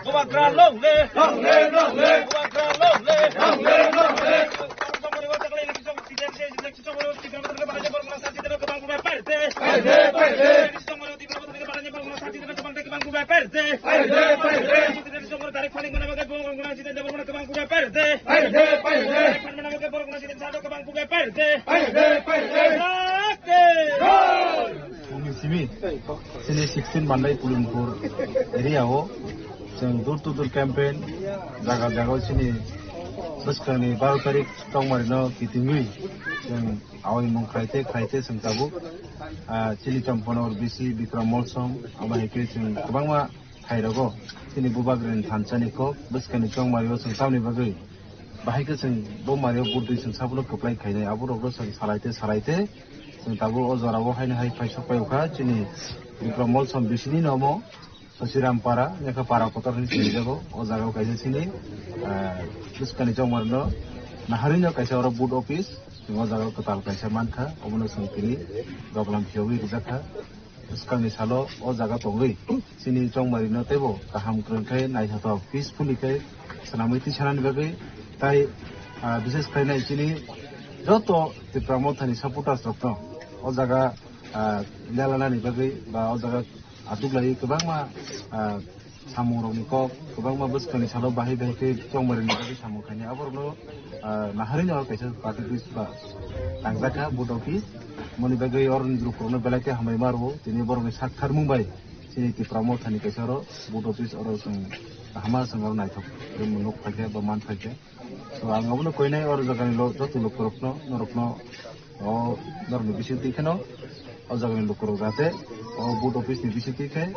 Bubagra long live! Long live, long live! Bubagra long live! Long live, long live! Simi, sini sixteen Mandai Pulimpur area o, chwng door to door campaign, jaga jaga o sini bwskangni baro tarik tongmari no kitingwi, chwng awi mung khaite khaite chwng tabuk, ah, chini Champana or bisi Bikram Molsom, abo hai khe chwng kwbangma thai rogo chini bubagrani thansa ni kok bwskangni tongmari o chwng tamni bagwi. Bahai khe chwng bo mario budui chwng sabono kwplai khainai, aborokno chwng salaite salaite chwng tabuk o jorao haino hai phai sok pai kha chini Bikram Molsom bisini nomo Sosiram para, lekha para kotor hinwi sinijago. O jaga o kaisa chini, ah, bwskangni chongmarno naharino kaisa oro board office, chwng o jaga o kwtal kaisa mankha, obono chwng tini dogolam phiyogwi rijak kha. Bwskangni salo o jaga tongwi chini chongmarino teibo kaham kwrwng khe naithothok peacefully khe swnamwi tisanani bagwi tai, ah, bises khlai nai chini joto Tipra Mothani supporters rokno o jaga, ah, lelanani bagwi ba o jaga achuklaiwi kwbangma, ah, samungrokni kok, kwbangma bwskangni salo bahai bahai khe chongmarini bagwi samung khainai. Aborokno, ah, naharino kaisa party office ba tangjakha, board office. Moni bagwi oroni lukurokno belai khe hambai ma rwo. Tini borokni sak tharmung bai chini Tipra Mothani kaisa oro board office oro chwng kahama chwng oro naithok khe nuk phaikha ba man phaikha. So, ang abono koinai oro jagani lo-, joto lukurokno, norokno, o norokni bisingtwi kheno, o jagani lukurok jate o board office ni bisingtwi khe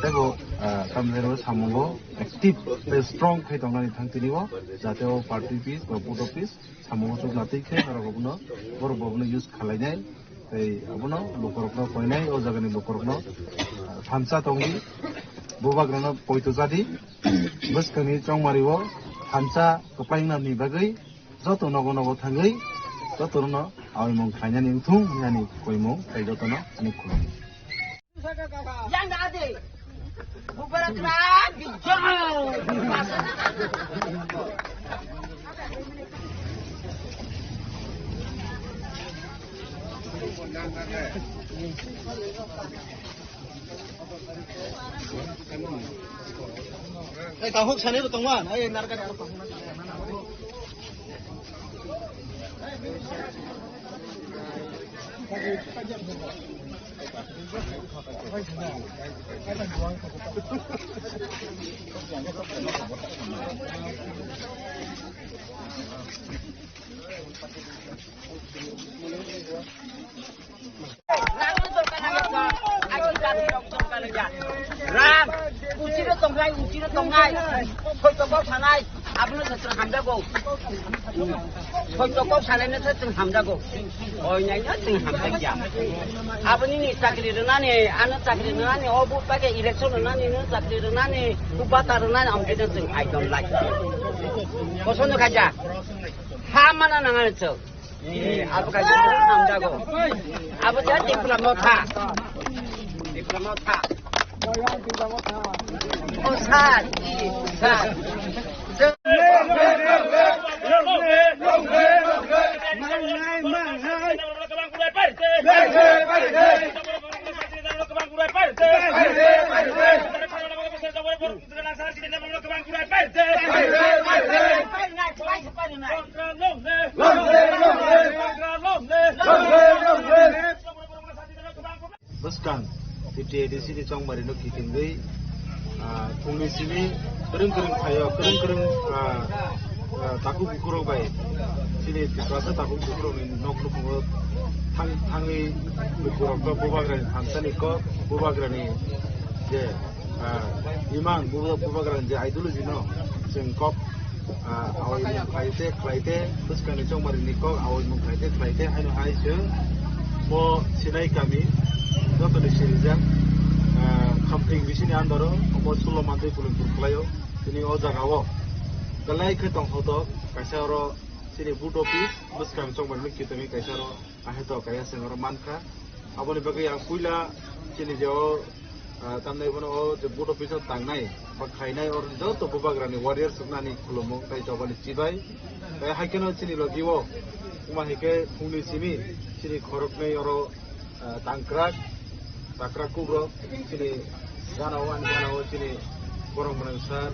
teibo, ah, tamni hwnwi samungo active tei strong khe tongnani thang tini o, jate o party office ba board office samungo chukna twi khe norok abono, borok bo abono use khwlainai. Tei abono lukurokno koinai, o jagani lukurokno, ah, thansa tongdi, bubagrano poito chadi, bwskangni chongmario thansa kwplainani bagwi joto nogo nogo thangwi jotono awi mung khlainani wngthung hinani koimung tei jotono ani khulum. Yang ade. Bubagra bijak. Eh, tahuk sani tu tongman. Eh, narga ni tahuk. Tongnai, soito kok sanai, abono se chwng hamjago. Soito kok sanaino se chwng hamjago. Oinaino chwng hamjakya. Aboni ni chakri rwnani, ano chakri rwnani, o vote paikhe election rwnani, no chakri rwnani, bata rwnani, amkhe no chwng I don't like. Kosono khaja. Ha mana nangani chwng. Eh, abo kaisa hamjago. Abo ja Tipra Motha. Tipra Motha. Oh, sir. Sir. Bwskang T T A D C ni chongmari no kitingwi, ah, phungni simi kwrwng kwrwng phaio, kwrwng kwrwng, ah, ah, takhuk bukhurok bai chini Tiprasa takhuk bukhurokni nok nukhungo thang-, thangwi lukurokno bubagrani thansani kok, bubagrani je ah, imang bubagrani je ideology no chwng kok, ah, awai mung khlai te, khlai te, bwskangni chongmari ni kok awai mung khlai te, khlai te, haino hai chwng bo Sinai kami jotoni sirijak, ah, Khamting bisini andaro omo Sulo Mantwi Pulungpur khlaio. Tini o jaga o belai khe tongthotok kaisa oro chini vote office bwskang chongmari ni kitami kaisa oro. Aheto kaya chwng oro mankha. Aboni bagwi ang puila chini je o, ah, tamni bono o je vote office o tangnai ba khlainai oro joto bubagrani warriors roknani khulumung tei chobani chibai. Tei hai kheno chini logi o wngma hai khe phungni simi chini khoroknwi oro, ah, tangkrak. Takra kubrok chini gana o, ani gana o chini borok mwnang sir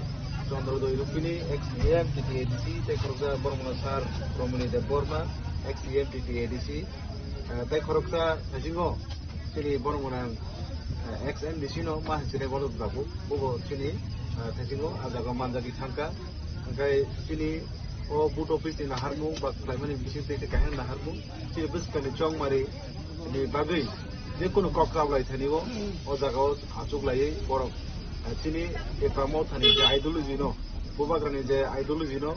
Chandra Doi Rupini, ex E M T T A D C, tei khoroksa borok mwnang sir Romini Debbarma, ex E M T T A D C, eh, tei khoroksa thaisingo chini borok mwnang, eh, ex M D C no ma hinwi chini borok dabu, bobo chini, eh, thaisingo ah jaga manjagwi thangkha. Hwnkhe chini o vote office ni naharmung ba khlaimani bising tei khe kaisa naharmung chini bwskangni chongmari ni bagwi je kunu kok kablai thani o, o jaga o achuk laiwi borok, eh, chini Tipra Motha ni je ideology no, bubagrani je ideology no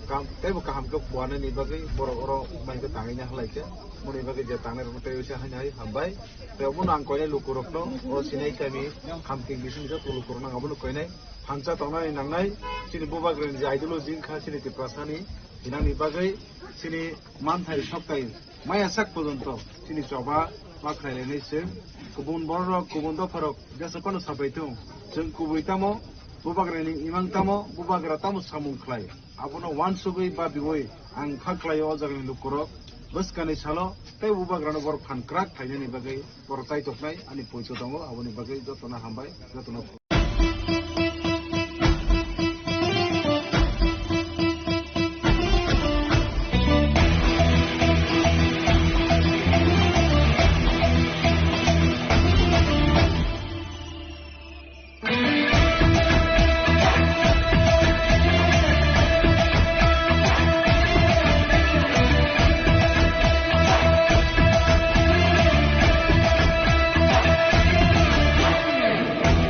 kam, teibo kaham khe phuarnani bagwi borok oro mai khe tangwi halai khe, moni bagwi je tangnai rok tei se haino hai hambai. Tei obono ang koinai lukurokno, o Sinai kami Khamting bising joto lukurokno ang abono koinai. Thansa tongnani nangnai, chini bubagrani je ideology wngkha chini Tiprasani, hinani bagwi chini manthai soktai maya sak pojonto chini choba ma khlailainai chwng. Kubun bororok, kubun dopharok jesa phano sapai thung, chwng kubui tamo bubagrani imang tamo, bubagra tamo samung khlai, abono uansugwi babiui ang kha khlaio o jagani lukurok. Bwskangni salo tei bubagrano borok phan kwrak phainani bagwi borok chaitoknai ani poito tongo, aboni bagwi jotono hambai, jotono.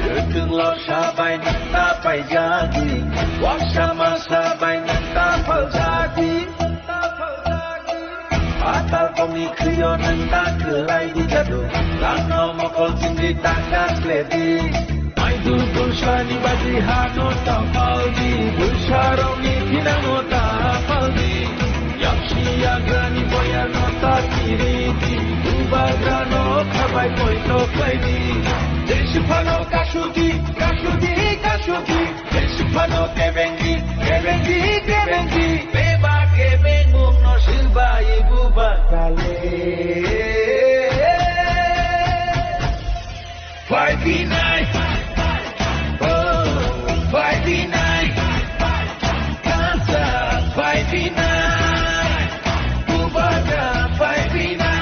Kwthwng lorsa bai nwng ta paijadi, waksa masa bai nwng ta paljadi. Patal kongni khwio nwng ta kwlai di jadu, langno mokol chindi ta kasledi. Maidul tulsani bagwi hano ta paldi, bwsarokni thinango ta paldi. Yaksi yagrani boyarno ta kiridi, bubagrano khabai poito khlaidi. Jeswk phano kasudi, kasudi, kasudi. Jeswk phano kebengi, kebengi, kebengi. Beba kebengmungno swbai bubagrale. Phaiphinai. Oh, phaiphinai. Kansa phaiphinai. Bubagra phaiphinai.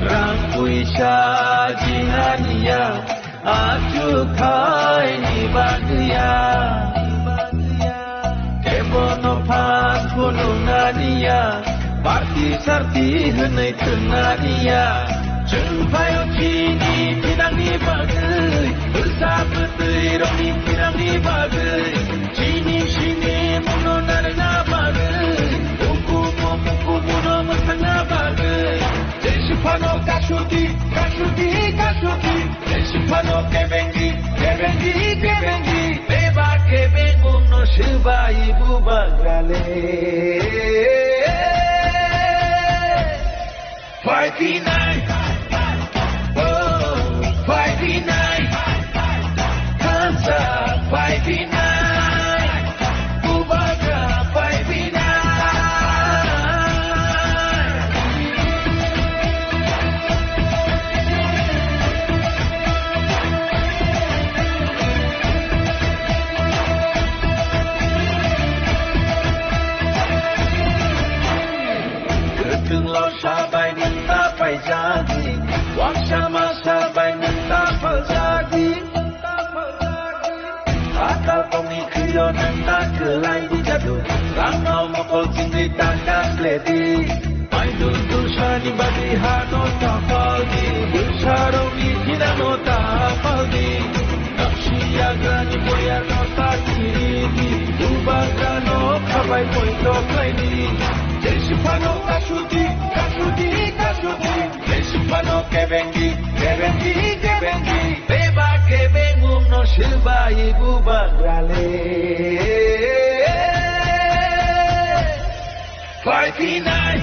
Rang puisa jinganiya. Achukhaini bagwi ya, kebono phan khulumnani ya, party sarti hwnwi thwngnani ya. Chwng phaio chini thinangni bagwi, bwsa bwtwi rokni thinangni bagwi, chini sini muno narwkna bagwi, ukumu mukumu no mwthangna bagwi. Jesi phano kasuti, kasuti, kasuti. Jesi phano kebengi, kebengi, kebengi. Beba kebengmung no swbai bubagrale. Five nine. Oh, five nine. Hansa five nine. Bubagra five nine. Kwthwng lo sabai nwng ta paijadi, waksa masa bai nwng ta paljadi. Atal tongni khwio nwng ta kwlai di jadu, rangno mokol chingwi ta kasledi. Maidul dusani bagwi hano ta paldi, bwsarokni thinano ta paldi. Naksi yagrani boyano ta kiridi, bubagrano khabai poito khlaidi. Jesi phano kasudi, kasudi, kasudi. Jesi phano kebengi, kebengi, kebengi. Beba kebengmung no swbai bubagrale. Five nine.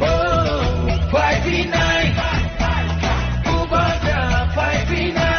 Oh, five nine. Bubagra five nine.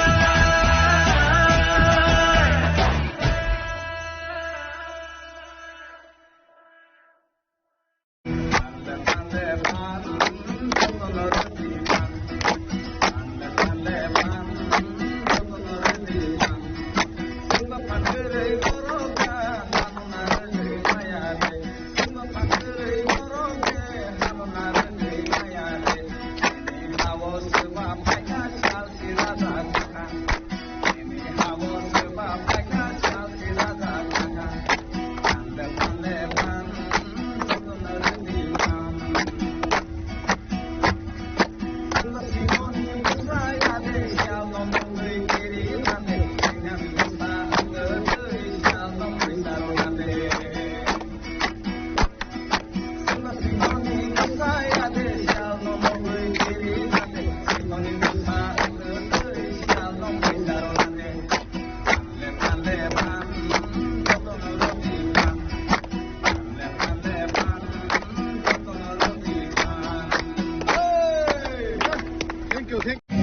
Thank you, thank you.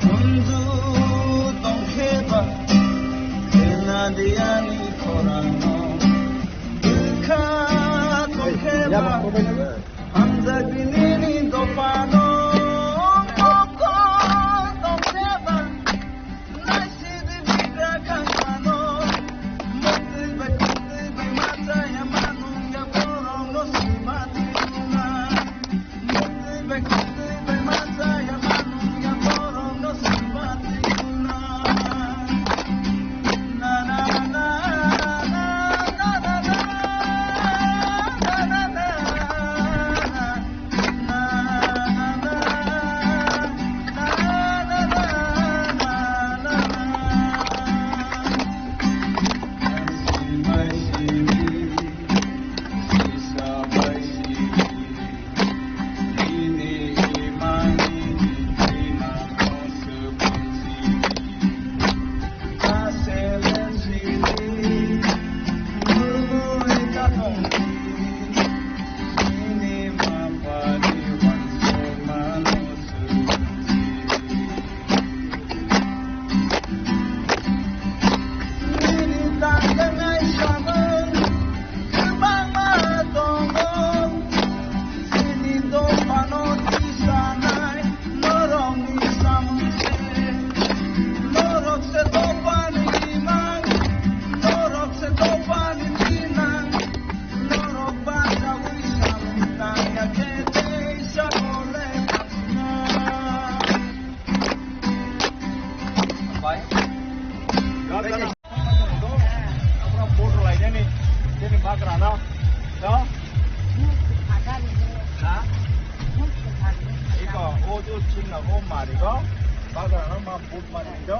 Kunju tongkheba, sena diyani khorangno. Bwkha tongkheba, hamjak dinini dophano. Mokol tongkheba, naisidi bigra khangmano. Muktwi bai, muktwi bai machaya manungya borokno sima tiyuna. Budhbar ni do,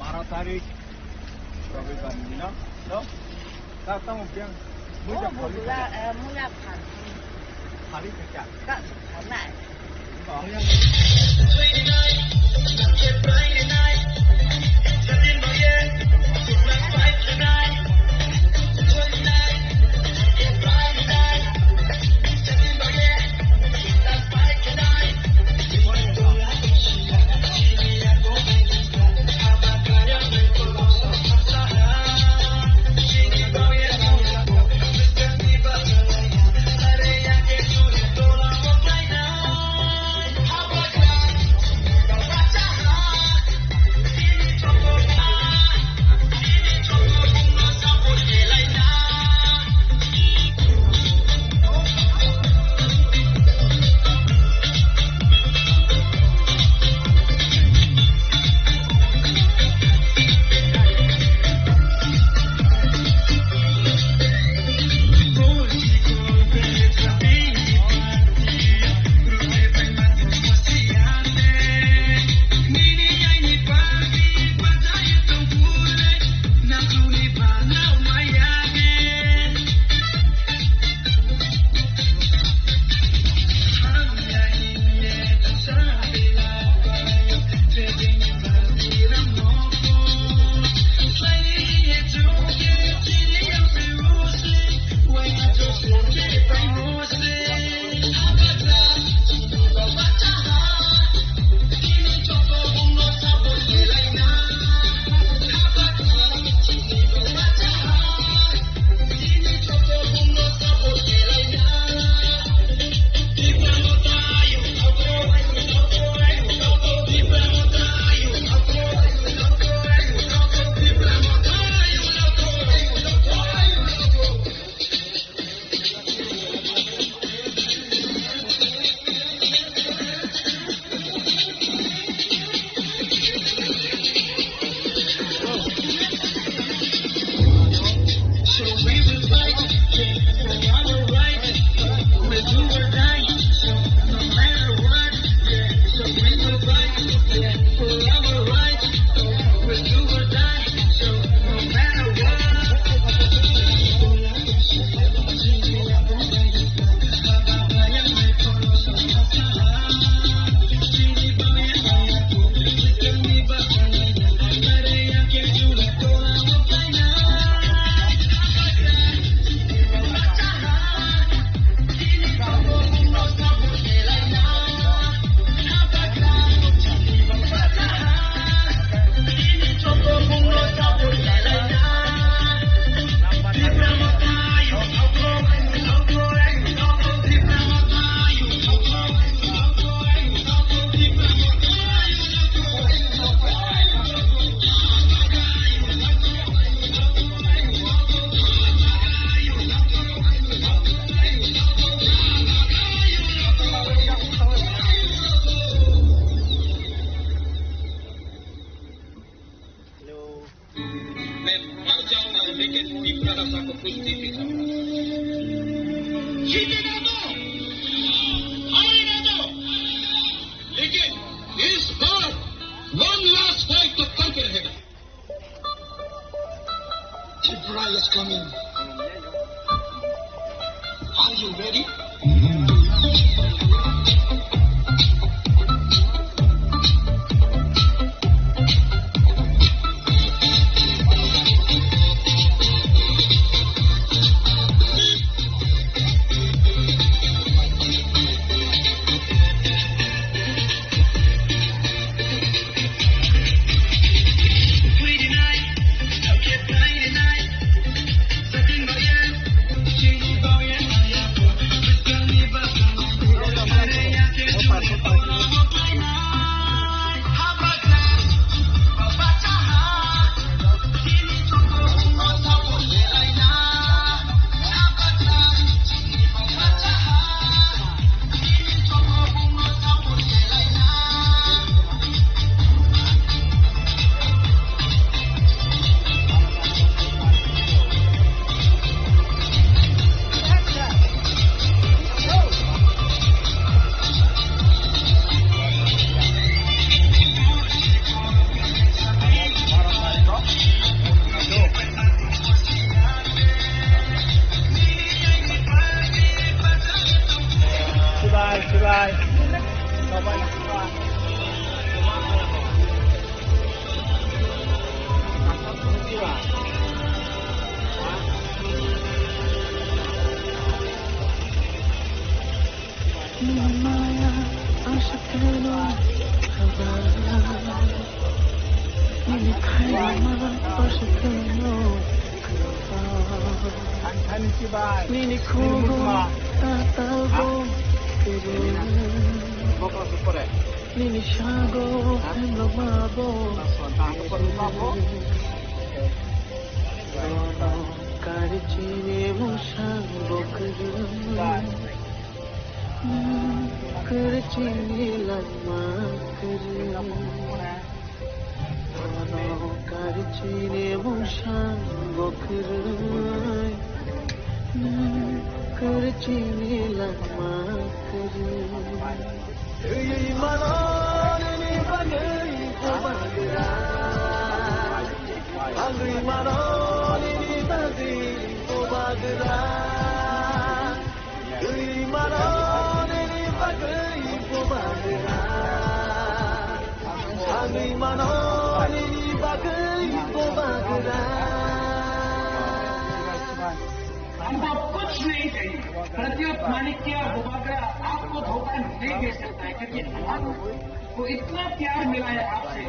baro tarik, Robibar ni no, no? Ta tamo biyang, muya khali bula, kha. Eh, muya khali. Khali kha. Ka, khali. Oh. Hello. मैं मर जाऊंगा, लेकिन विप्र रसा को कुछ नहीं पी सकता। जीतेगा तो, हारेगा तो, लेकिन इस बार one last fight तो करके रहेगा। Tripura is coming. Are you ready? Nini khugo tatalbo kuru. Nini sago phenglokmabo. Bono karichini musang bo kuru. Karichini langma kuru. Bono karichini musang bo kwrwi. Nwng karichini langma kwrwi. Twi mano nini bagwi bubagra. Thangwi mano nini bagwi bubagra. Twi mano nini bagwi bubagra. Thangwi mano nini bagwi bubagra. हमको कुछ नहीं चाहिए। प्रद्युत माणिक्य बुबागरा आपको धोखा नहीं दे सकता है, क्योंकि हम वो इतना प्यार मिला है आपसे।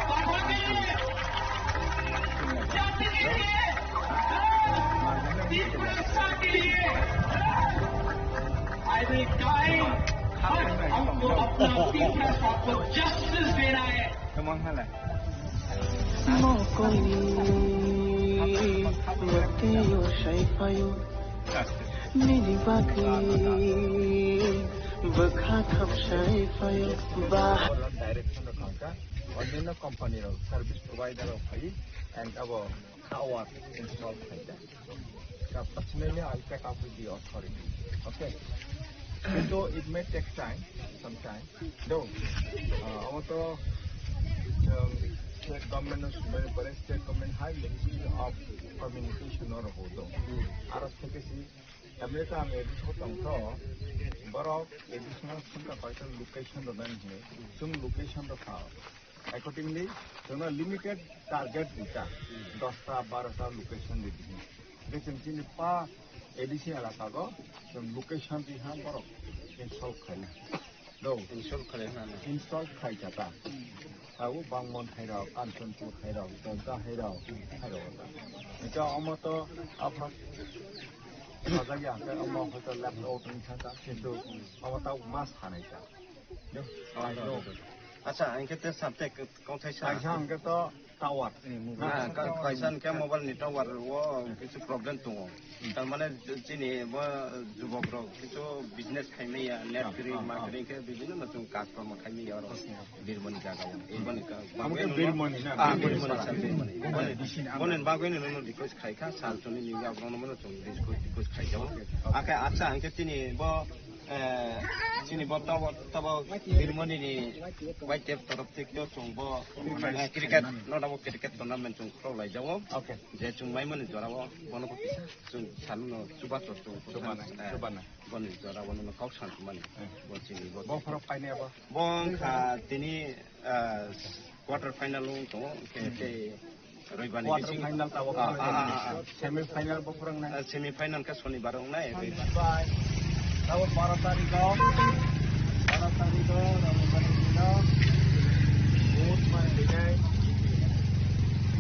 बाबा के लिए, जाति के लिए, दीप रक्षा के लिए, I will die। हमको अपना दीप रक्षा, आपको जस्टिस देना है। Mokoli, matiyo sai payo. Nini bagwi bwkha kham sai payo. Ba. Direction rok thangkha, onyaino company rok, service provider rok phai, and abo tower install khaida. Personally, I'll take up with the authority. Okay? So it may take time, some time. Though, uh, abo to, um, state government no sumai pore, state government high ministry of communication no rok do. Aro theke si America ang A D C ko tongtho, borok additional sumta paisa location rwnani hinwi, chwng location rw kha. Accordingly, chwngno limited target rita, dosta, barota location ridi. Hwnkhe chwng chini pa A D C elaka go, chwng location riha borok install khaina. Do. Install khaina. Install khai kha ta. Abo Bangmon hai rok, Kanchanpur hai rok, Dodda hai rok, hai rok ta. Hwnkhe omo to aphano sajagya hwnkhe omo hoito left out wngkha ta, kintu omo ta mas hanai ta. Yo, hai do. Acha, hwnkhe te sab te kok thai sa. Kaisa hwnkhe to tower. Ah, ka-, kaisa hwnkhe mobile ni tower o kisu problem tongo. Tar mane chini bo jubok rok kisu business khai maya, net kri, ma kri khe bibhinno no chwng kaj kormo khai maya oro. Birmoni jaga o. Birmoni ka-, Birmoni na? Ah, Birmoni, sir, Birmoni. Boni, boni bagwi no no request khai kha, sir, chwngni ni yagrong no chwng request, request khai jao. Akhe acha hwnkhe tini bo Eh, chini bo tower, tower Birmoni ni Y T F torof thik yo chwng bo, eh, cricket, no doubt cricket tournament chwng khulok lai jao. Okay. Je chwng mai mani jora o, bono bo kisa chwng sanu no chuba chwng, chuba nai, eh, chuba nai. Boni jora bono no kok san mani. Eh. Bo chini bo. Bo phoro paine bo. Bo wngkha tini, eh, quarter final wng tongo, khe tei Roibani quarter bising final tabok, ah, ah, ah, ah. Semi final bo phwrwngnai. Ah, semi final khe Sonibar wngnai, Roibar. Bye. Tabok baro tarikh o, baro tarikh o, Roibani dino. Vote man dinai.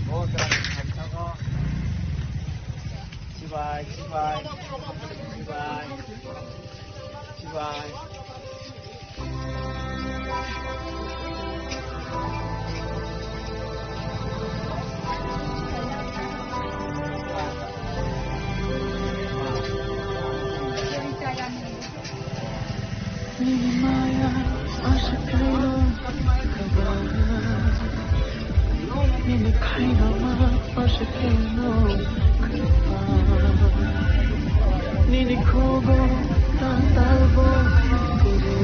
Vote rang khaithago. Chibai, chibai, chibai, chibai. Nini maya aswk khaino kwbang. Nini khairokma aswk khaino kwbang. Nini khugo tatalbo kwrwi.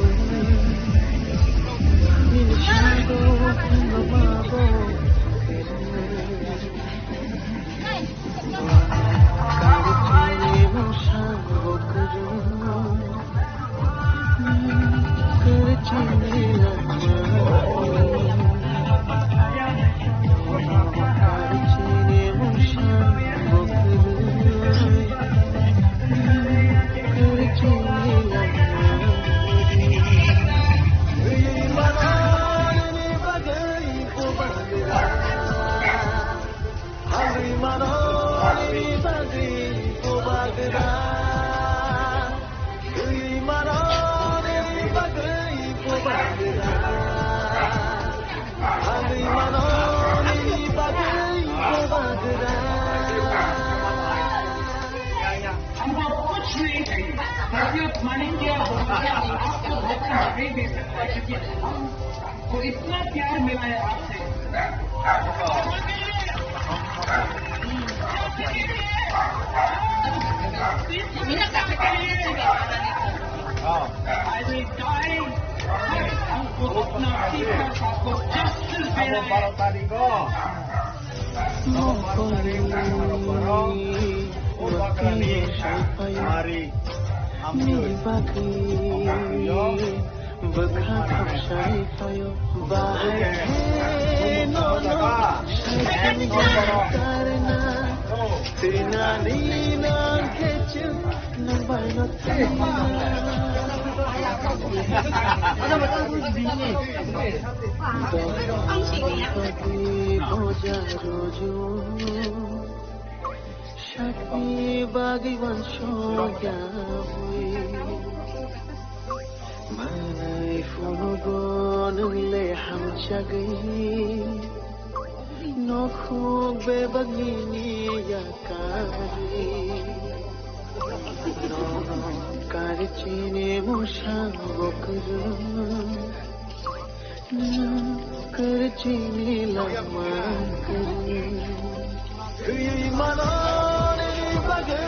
Nini sago phungo mabo kwrwi. Karichini musang bo kwrwi. मानेंगे आप, आपको धोखा नहीं दे सकता, क्योंकि हमको इतना प्यार मिला है आपसे। I will die, हमको अपना पीपल्स, आपको जस्टिस देना है। Mokol ni bakni salphaio, nini bakni bwkha thok salphaio, bahai khe nono saikha karna, twi nani nang khe chwng nang bai no twi na. Dol bakni boja rojo. Sakni bagwi uansukya bui. Manwi phunugo nwng le hamjagwi. Nokhuk bebak nini yakarwi. Nono kari chini musang bokrwng. Kwrwini lama kwrwi. Thwi mano nini bagwi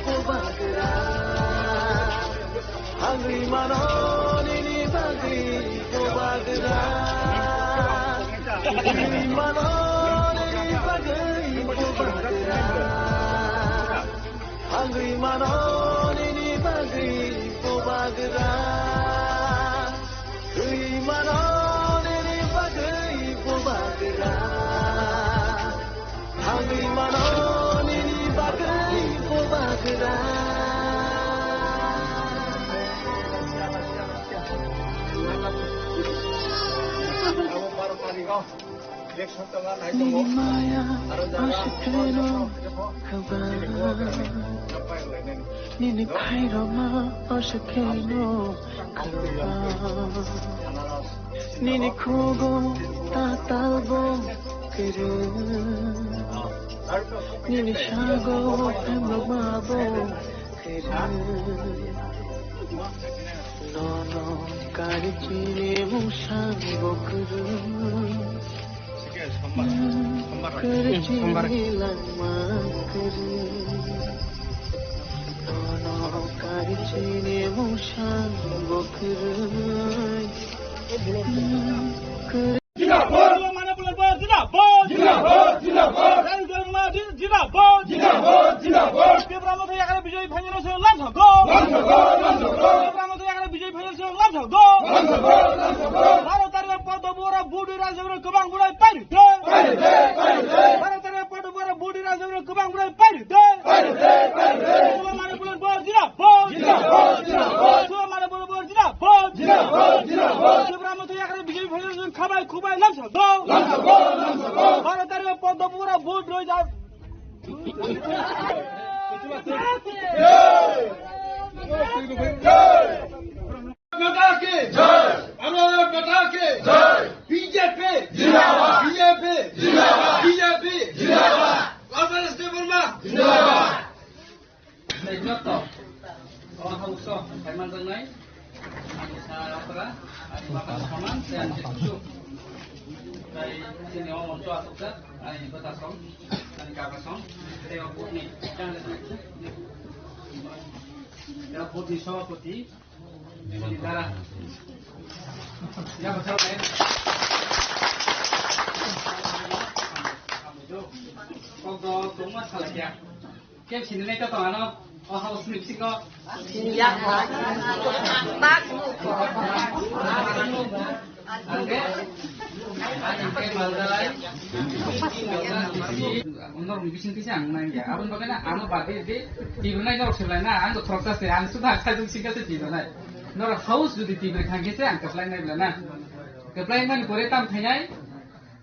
bubagra. Hangwi mano nini bagwi bubagra. Thwi mano nini bagwi bubagra. Hangwi mano nini bagwi bubagra. Thwi mano nini bagwi bubagra. Hangwi mano nini bagwi bubagra. Nini maya aswkeno kwbang. Nini khairokma aswkeno kwbang. Nini khugo tatalbo kwrwng. Nini sago hemrokmabo kwrwng. Nono kari chini musang bokrwng. Kari chini langma kwrwng. Nono kari chini musang bokrwng. Zindabad! Manipur Land Board zindabad! Zindabad! Zindabad! Rajiv Debbarma zindabad! Zindabad! Zindabad! Tipra Motha Yakarni bijoy phainani se lamsao go! Lamsao go! Lamsao go! Tipra Motha Yakarni bijoy phainani se lamsao go! Lamsao go! Lamsao go! Baro tarikh Padma Pura Budi Rajyabari kwbang bwrwi pairwdi! Pairwdi! Pairwdi! Baro tarikh Padma Pura Budi Rajyabari kwbang bwrwi pairwdi! Pairwdi! Pairwdi! Manipur Land Board zindabad! Zindabad! Zindabad! Manipur Land Board zindabad! Zindabad! Zindabad! Tipra Motha Yakarni bijoy phainani se khabai khubai lamsao go! Lamsao go! Lamsao go! Baro tarikh Padma Pura Budi Rajya बेटा की जय। अनुराग बेटा की जय। बीजेपी जिंदाबाद। बीजेपी जिंदाबाद। बीजेपी जिंदाबाद। Lazarus Debbarma जिंदाबाद। Tei joto o house o phaimanjaknai ani bwsa, ani bwsa saman tei ani kusu tei chini o moncho achukjak ani bwsasong, ani kakasong tei o booth ni, tei o booth ni sobhapati. Dara. Ya, bwsarok le. Kok do tongma salai ya. Kem sini nai to tong ano. O house ni bisingo. Ya. Bak. Angke. Angke maldai. Norok ni bising kisa ang nang ya. Aboni bagwi na ano badi di tibrinai norok se lai na, ang to khoroksa se, ang suda khaijak sika se tibrinai. Norok house jodi tibri thang khe se ang kwplai nai bla na. Kwplai mani pore tam thainai,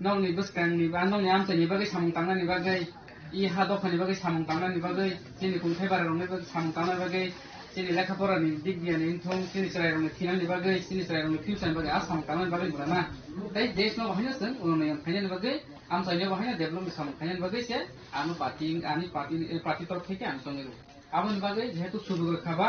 nokni bwskang ni ba nokni amchai ni bagwi samung tangnani bagwi, i ha dopha ni bagwi samung tangnani bagwi, chini kungthai bara rok ni bagwi samung tangnani bagwi, chini lekha pora ni dik diya ni wngthung, chini chwrai rok ni thinani bagwi, chini chwrai rok ni future ni bagwi a samung tangnani bagwi bla na. Tei desh no bahai no chwng uno niyam khainani bagwi, amchai no bahai no develop ni samung khainani bagwi se ano party, ani party ni, party torok thai khe ang tongwi rw. Aboni bagwi jehetu sudu rwkha ba,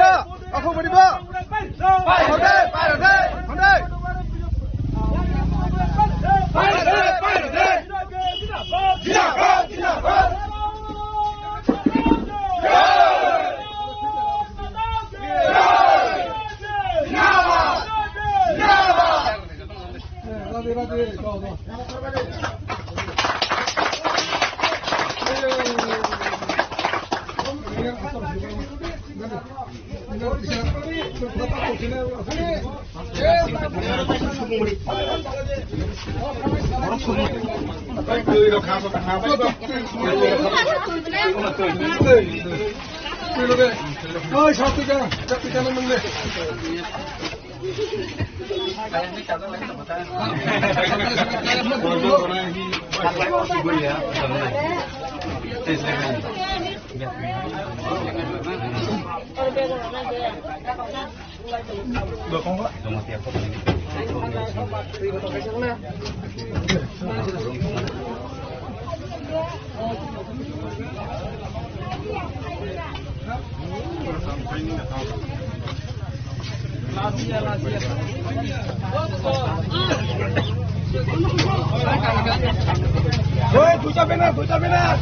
Akhok bariba. Akhok bariba. Akhok de, akhok de, akhok de. Oi, duita banner, duita banner.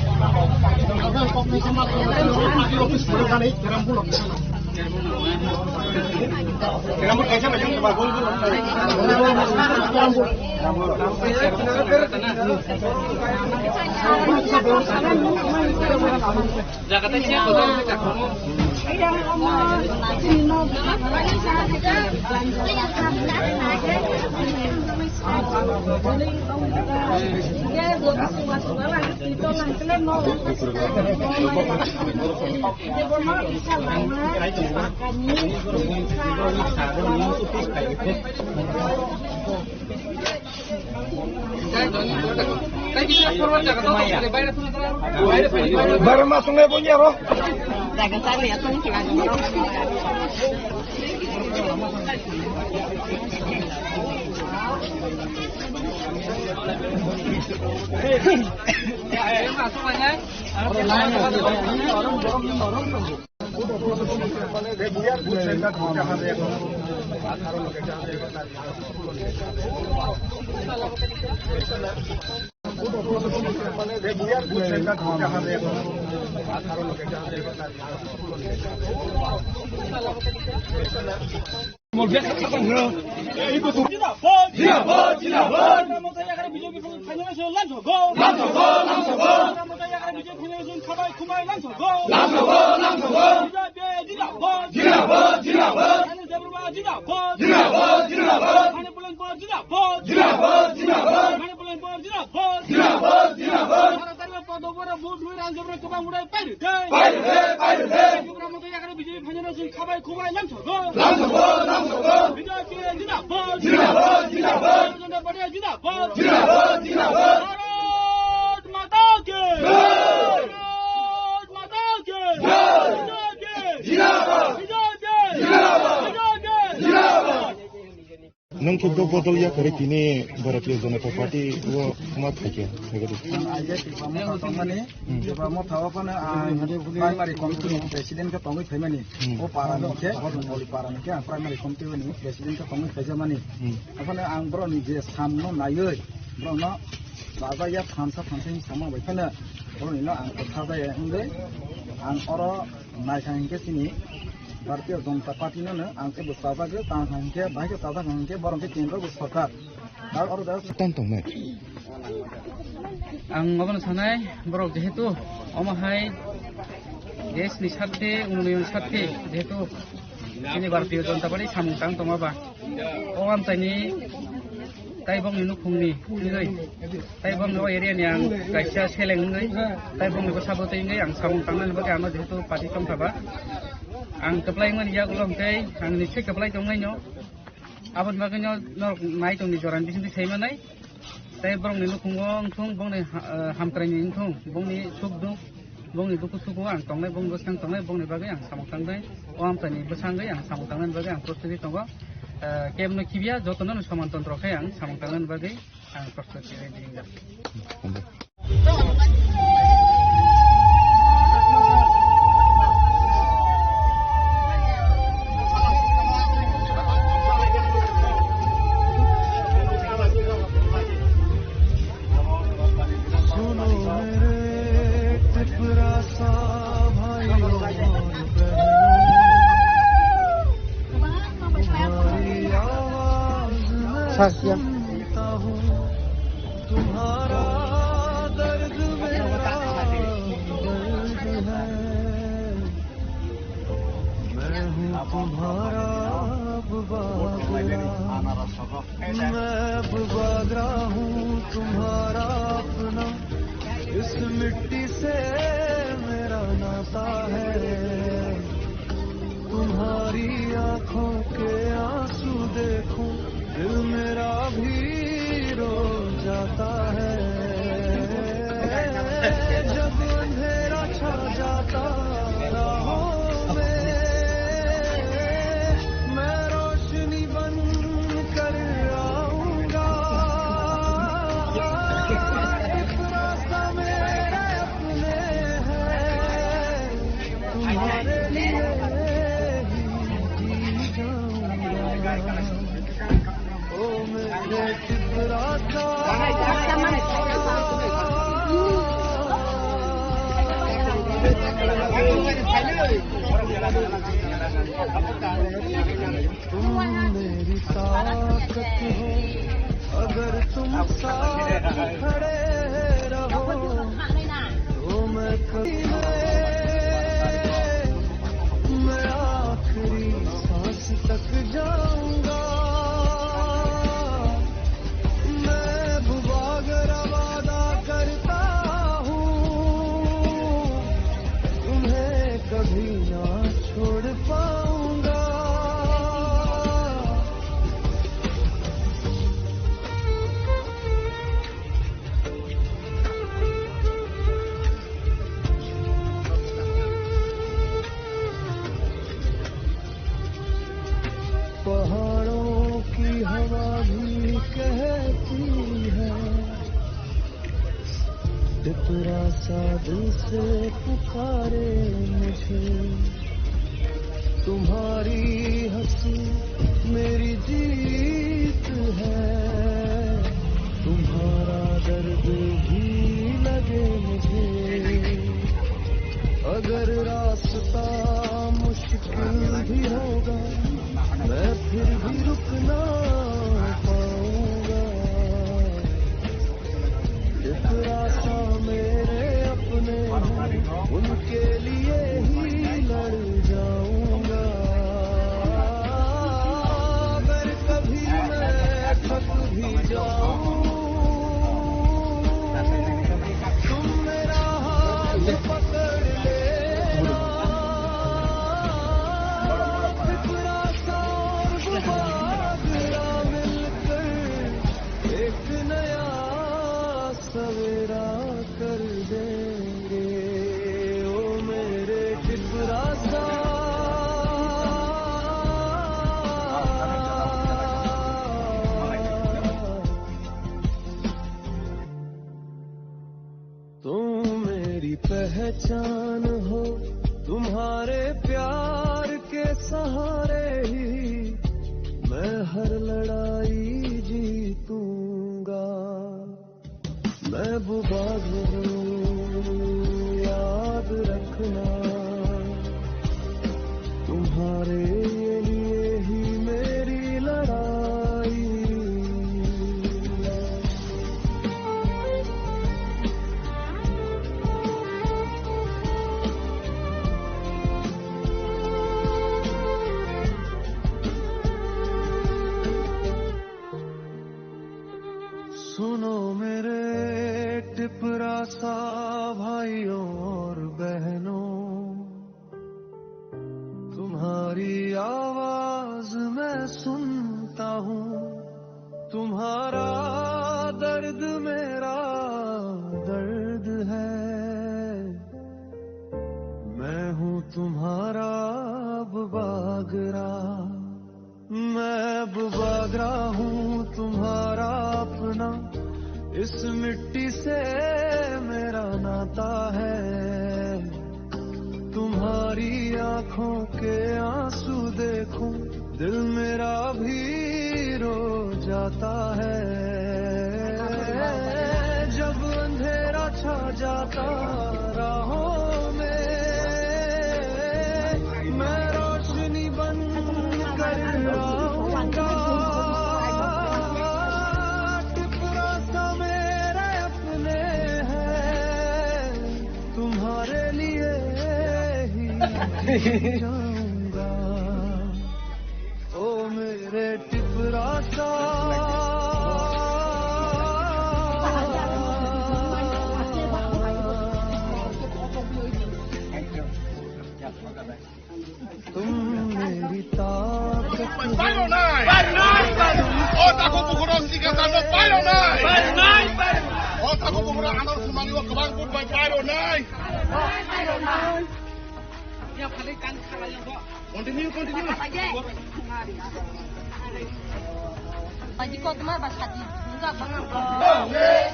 Bara masuk ngai punya roh. Bharat Sarkar podo boro vote rwi rang jabra kwbang urai pairwkhe. Pairwkhe, pairwkhe. Tripura Motha Yagra B J P phainano chwng khabai khubai lamsogo. Lamsogo, lamsogo. B J P zindabad. Zindabad, zindabad. Bharatiya Janata Party zindabad. Zindabad, zindabad. Bharat Mata ki. Jai. Bharat Mata ki. Jai. B J P. Zindabad. B J P. Zindabad. B J P. Zindabad. Nwng khe bo bodol ya kwrwi tini Bharatiya Janata Party o ma phaikha, nugwi di. Ang aija Tipra Motha tongmani, Hmm. Tipra Motha o phano ang primary committee ni president khe tongwi phaimani. Hmm. O para ni khe, o Boli para ni khe ang primary committee ni president khe tongwi phaijakmani. Hmm. Aphano ang borok ni je sam no naiwi, borok no baja ya thansa thansa ni samung bai phano borok ni no ang kwtha jaya wngwi ang oro Naikha hinkhe chini Bharatiya Janata Party no no ang khe bo chajagwi, tang kha hinkhe, bahai khe chajak kha hinkhe, borok khe kendro bo sorkar. Dar oro da Tang tong nai. Ang obono sanai, borok jehetu omo hai desh ni sarthe, unnoyon sarthe, jehetu chini Bharatiya Janata Party samung tang tongma ba, o amchaini tai bongni nukhungni wngwi, tai bongni o area ni ang kaisa seleng wngwi, tai bongni bwsabo twi wngwi ang samung tangnani bagwi ano jehetu party tongkha ba, ang kwplai mani yagulo hwnkhe ang nisi kwplai tongnaino, aboni bagwino norok nai tongni jorani bisingtwi sai manai. Tai borokni nukhungo wngthung, bongni ha-, eh, hamkraini wngthung, bongni suk duk, bongni dukhu sugo ang tongnai, bongni bwskang tongnai, bongni bagwi ang samung tangnai, o amchaini bwsangwi ang samung tangnani bagwi ang prostuti tongo. Eh, kebno khibiya, jotono soman tontro khe ang samung tangnani bagwi ang prostuti ready wngjak. Sasya. तुम्हारा दर्द मेरा दर्द है, मैं हूँ तुम्हारा अब बागरा, मैं अब बागरा हूँ तुम्हारा अपना, इस मिट्टी से मेरा नाता है। तुम्हारी आंखों के आंसू देखूं, दिल मेरा भी रो जाता है। जब अंधेरा छा जाता राहों में, मैं रोशनी बन कर आऊंगा। एक रास्ता मेरे अपने हैं, तुम्हारे लिए ही जी जाऊंगा। ओ मेरे तिपरा सा। तुम मेरी ताकत हो, अगर तुम साथ खड़े रहो, तो मैं कभी, मैं आखिरी सांस तक जाऊंगा। मैं बुबागरा वादा करता हूँ, तुम्हें कभी ना छोड़ पाऊंगा। टिपरा सा दिल से पुकारे मुझे, तुम्हारी हंसी मेरी जीत है, तुम्हारा दर्द भी लगे मुझे। अगर रास्ता मुश्किल भी होगा, मैं फिर भी रुक ना पाऊंगा। इतना सा मेरे अपने हैं, उनके लिए ही लड़ जाऊंगा। अगर कभी मैं थक भी जाऊं, तुम मेरा हाथ पकड़ लेना। फिक्रा सा और गुबारा मिलकर एक नया सवेरा कर देंगे, ओ मेरे टिपरा सा। तुम मेरी पहचान हो, तुम्हारे प्यार के सहारे ही मैं हर लड़ाई जीतूंगा। महबूबा ज़रूर याद रखना, तुम्हारे लिए ही मेरी लड़ाई। सुनो मेरे टिपरा सा भाइयों और बहनों, तुम्हारी आवाज मैं सुनता हूँ, तुम्हारा दर्द मेरा दर्द है। मैं हूँ तुम्हारा अब बागरा, मैं अब बागरा हूँ तुम्हारा अपना, इस मिट्टी से मेरा नाता है। तुम्हारी आंखों के आंसू देखूं, दिल मेरा भी रो जाता है। जब अंधेरा छा जाता राहों में, मैं रोशनी बन कर आऊंगा। टिपरा सा मेरे अपने हैं, तुम्हारे लिए ही जी जाऊंगा। ओ मेरे टिपरा सा। तुम मेरी ताकत हो। Pairo nai. Pairo nai, pairo nai. O takhuk bukhuk rok sikhe sano pairo nai. Pairo nai, pairo nai. O takhuk bukhuk rok ano thumani o kwbang vote bai pairo nai. Pairo nai. Continue, continue.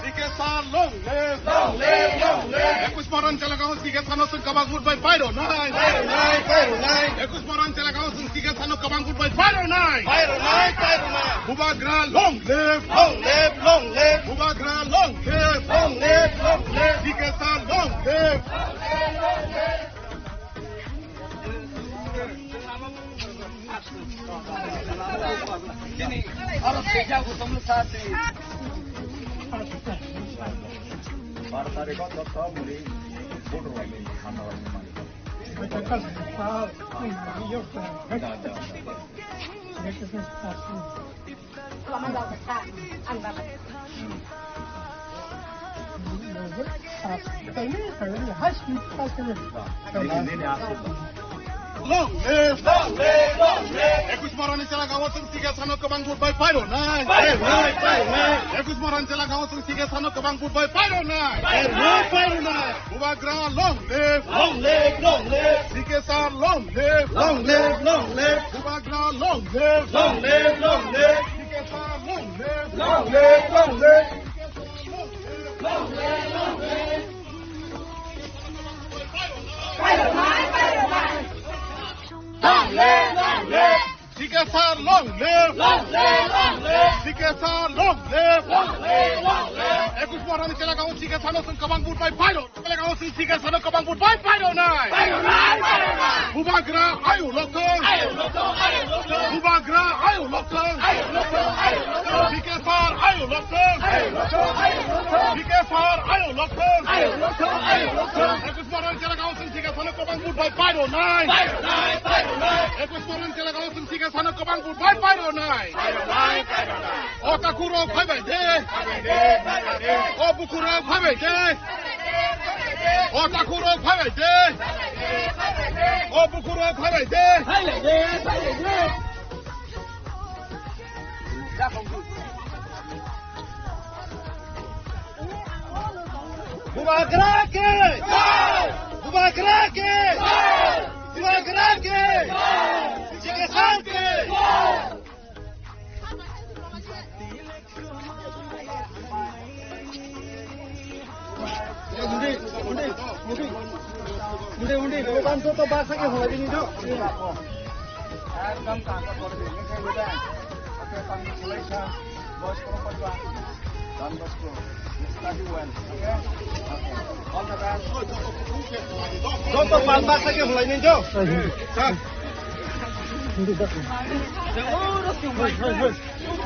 Sikhe sa long live. Long live, long live. Ekush Moron chelagao sikhe sano sung kwbang vote bai pairo nai. Pairo nai, pairo nai. Ekush Moron chelagao sung sikhe sano kwbang vote bai pairo nai. Pairo nai, pairo nai. Bubagra long live. Long live, long live. Bubagra long live. Long live, long live. Sikhe sa long live. Long live, long live, long live. Ekush Moron ni chelagao sung sikhe sano kwbang vote bai pairo nai. Pairo nai, pairo nai. Ekush Moron chelagao sung sikhe sano kwbang vote bai pairo nai. Pairo nai, pairo nai. Bubagra long live. Long live, long live. Sikhe sa long live. Long live, long live. Bubagra long live. Long live, long live. Sikhe sa long live. Long live, long live. Sikhe sa long live. Long live, long live. Sir, long live! Long live, long live! C K sir, long live! Long live, long live! Ekus Moharani chelagao C K sir no chwng kwbang vote bai phaio. Chelagao chwng C K sir no kwbang vote bai phaio nai. Phaio nai, phaio nai! Bubagra ayo lokthong! Ayo lokthong, ayo lokthong! Bubagra ayo lokthong! Ayo lokthong, ayo lokthong! C K sir ayo lokthong! Ayo lokthong, ayo lokthong! C K sir ayo lokthong! Ayo lokthong, ayo lokthong! Ekus Moharani chelagao chwng C K sir no kwbang vote bai phaio nai. Phaio nai, phaio nai! Ekus Moharani chelagao chwng C K sir no kwbang vote bai phaio nai. Phaio nai, phaio nai! O takhurok phaibai de. O bukhurok phaibai de. O takhurok phaibai de. O bukhurok phaibai de. Bubagra ke! Bubagra ke! Bubagra ke! C K sir ke! Undi, undi, undi. Undi, undi. Program joto baksa khe hwnlai bini do. Ekdom kaka kore di. Oke, congratulations. Boys ko pajwa. Don Bosco. Study well. Okay? Okay. All the best. Joto pan baksa khe hwnlai bini do. Sir.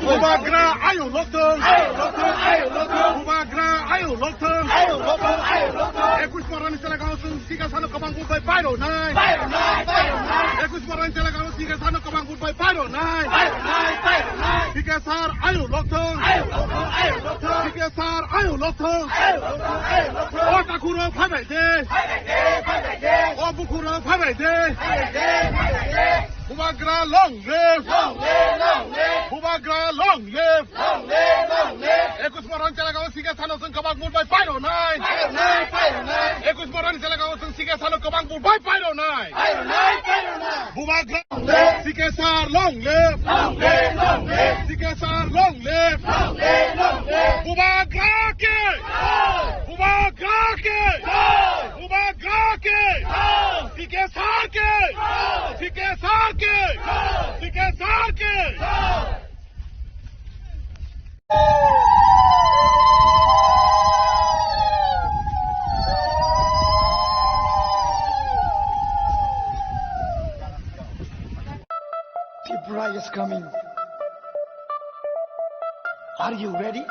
Bubagra ayo lokthong! Ayo lokthong, ayo lokthong! Bubagra ayo lokthong! Ayo lokthong, ayo lokthong! Ekus Moharani chelagao chwng C K sir no kwbang vote bai phaio nai. Phaio nai, phaio nai! Ekus Moharani chelagao C K sir no kwbang vote bai phaio nai. Phaio nai, phaio nai! C K sir ayo lokthong! Ayo lokthong, ayo lokthong! C K sir ayo lokthong! Ayo lokthong, ayo lokthong! O takhurok phaibai de! Phaibai de, phaibai de! O bukhurok phaibai de! Phaibai de, phaibai de! Bubagra long live! Long live, long live! Bubagra long live! Long live, long live! Ekus Moharani chelagao C K sir no chwng kwbang vote bai phaio nai. Phaio nai, phaio nai! Ekus Moharani chelagao chwng C K sir no kwbang vote bai phaio nai. Phaio nai, phaio nai! Bubagra long live! C K sir long live! Long live, long live! C K sir long live! Long live, long live! Bubagra ke! Bubagra ke! Bubagra ke! C K sir ke! C K sir ke! C K sir ke! Tripura is coming. Are you ready?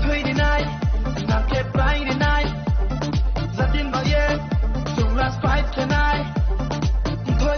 Thwi rinai, narkhe pai rinai, jatin baye, chwng last fight khenai. Thwi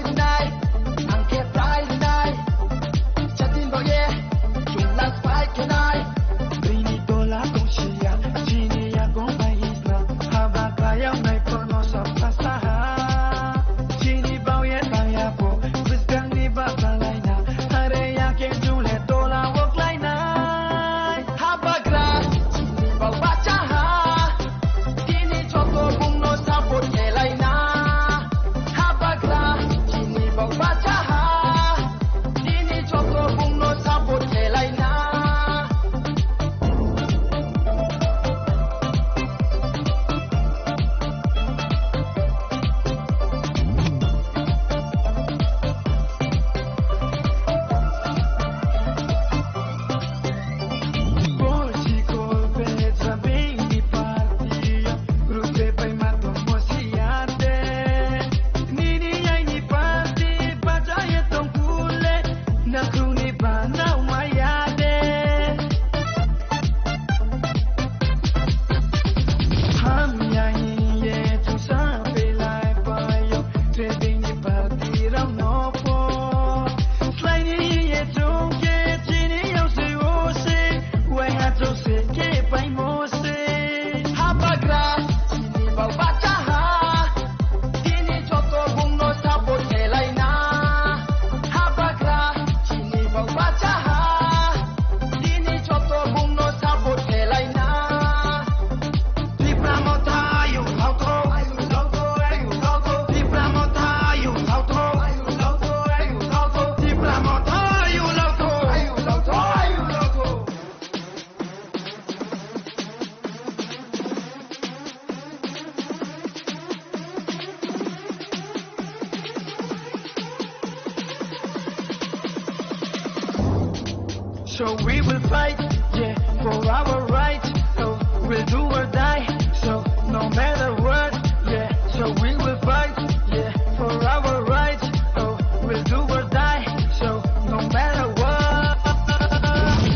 So we will fight, yeah, for our rights. So we'll do or die. So no matter what, yeah. So we will fight, yeah, for our rights. So we'll do or die. So no matter what.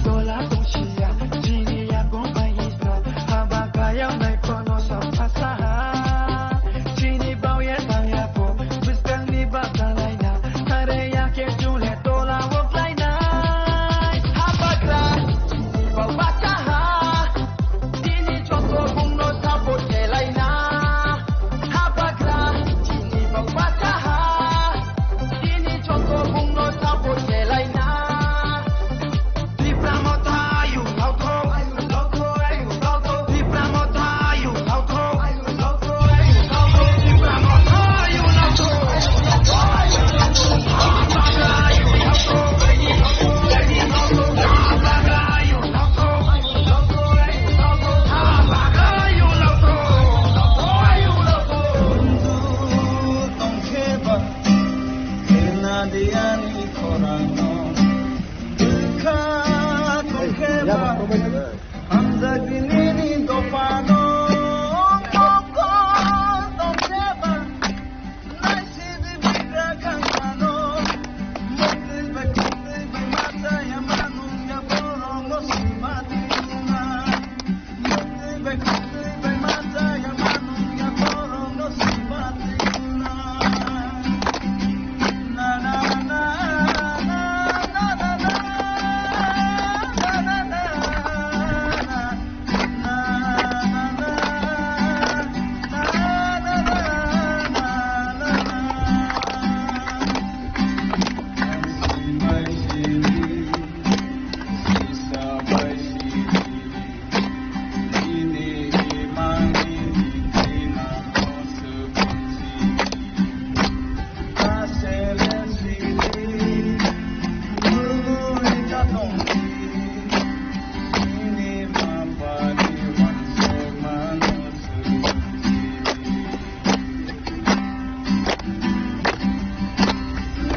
Tola tongsia, chini ya kong ai isna, haba kaya nai kono sa pasaha. Chini bau ya tang ya po, bistang ni ba talai na, tare ya ke chule tola wok lai nai. Habagra, chini bau pasaha, chini joto bung no support ke lai na. Habagra, chini bau pasaha, chini joto bung no support ke lai na. Bwkha tongkheba, hamjak nini dophano. Mokol tongkheba, naisidi bigra khaimano. Muktwi bai khumtwi bai machaya manungya borokno sima twi wngnai.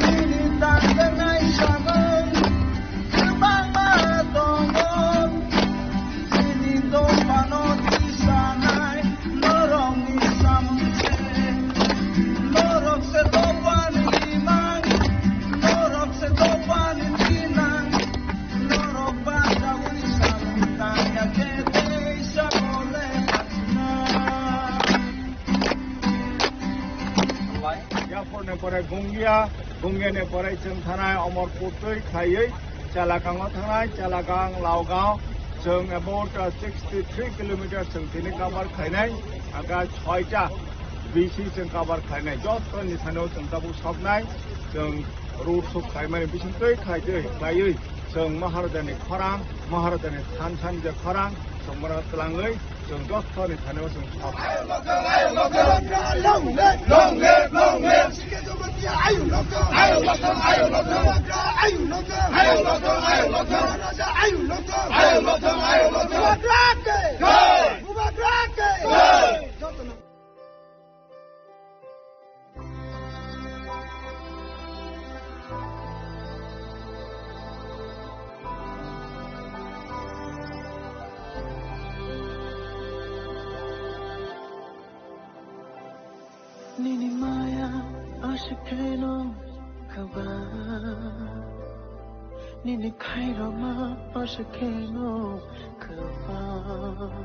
Nini tangkha nai samung kwbangma tongo. Chini dophano tisanai norokni samung se. Norok se dophani imang, norok se dophani tinang, norok bachaui samung tangya khe teisa bole pachina. Yapor ni pore Gungia, Gungia ni pore chwng thanai Omorpur twi khaiwi Chalakango thanai, Chalakang, Laogao, chwng about, uh, sixty three kilometers chwng tini cover khainai, aka soita B C chwng cover khainai, joto ni thani o chwng tabuk soknai, chwng road show khaimani bising twi khaitwi khlaiwi chwng Maharajani khorang, Maharajani than than je khorang, chwng bono twlangwi chwng jothoni thani o chwng sok. Long live, long live, long live. Nini maya aswk kheno kwbang, nini khairokma aswk kheno kwbang.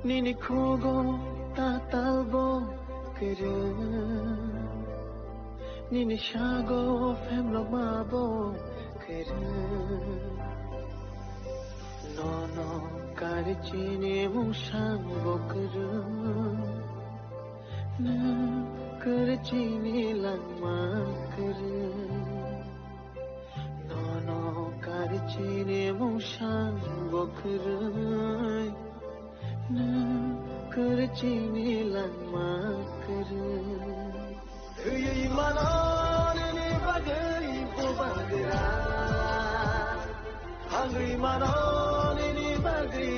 Nini khugo tatalbo kwrwng, nini sago phemlokmabo kwrwng. Nono kari chini mungsang bo kwrwng, nwng kari chini langma kwrwng. Nono kari chini mungsang bo kwrwng, nwng kari chini langma kwrwng. Thwiwi mano nini bagwi bubagra, thangwi mano nini bagwi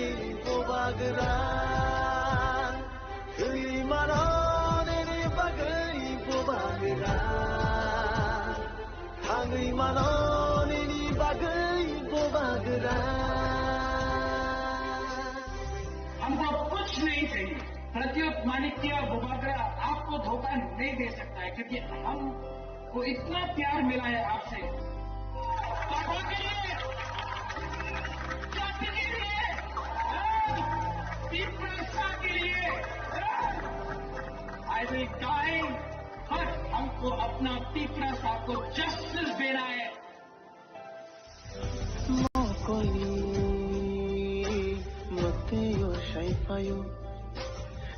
bubagra. Thwi mano nini bagwi bubagra. Thangwi mano nini bagwi bubagra. हमको कुछ नहीं चाहिए। प्रद्युत मानिक्य बुबागरा आपको धोखा नहीं दे सकता है, क्योंकि हमको इतना प्यार मिला है आपसे। बाबा के लिए, जाति के लिए, तीव्रता के लिए, I will die, but हमको अपना तीव्रता को जस्टिस देना है। Mokoli, mwtwi o sai phaio,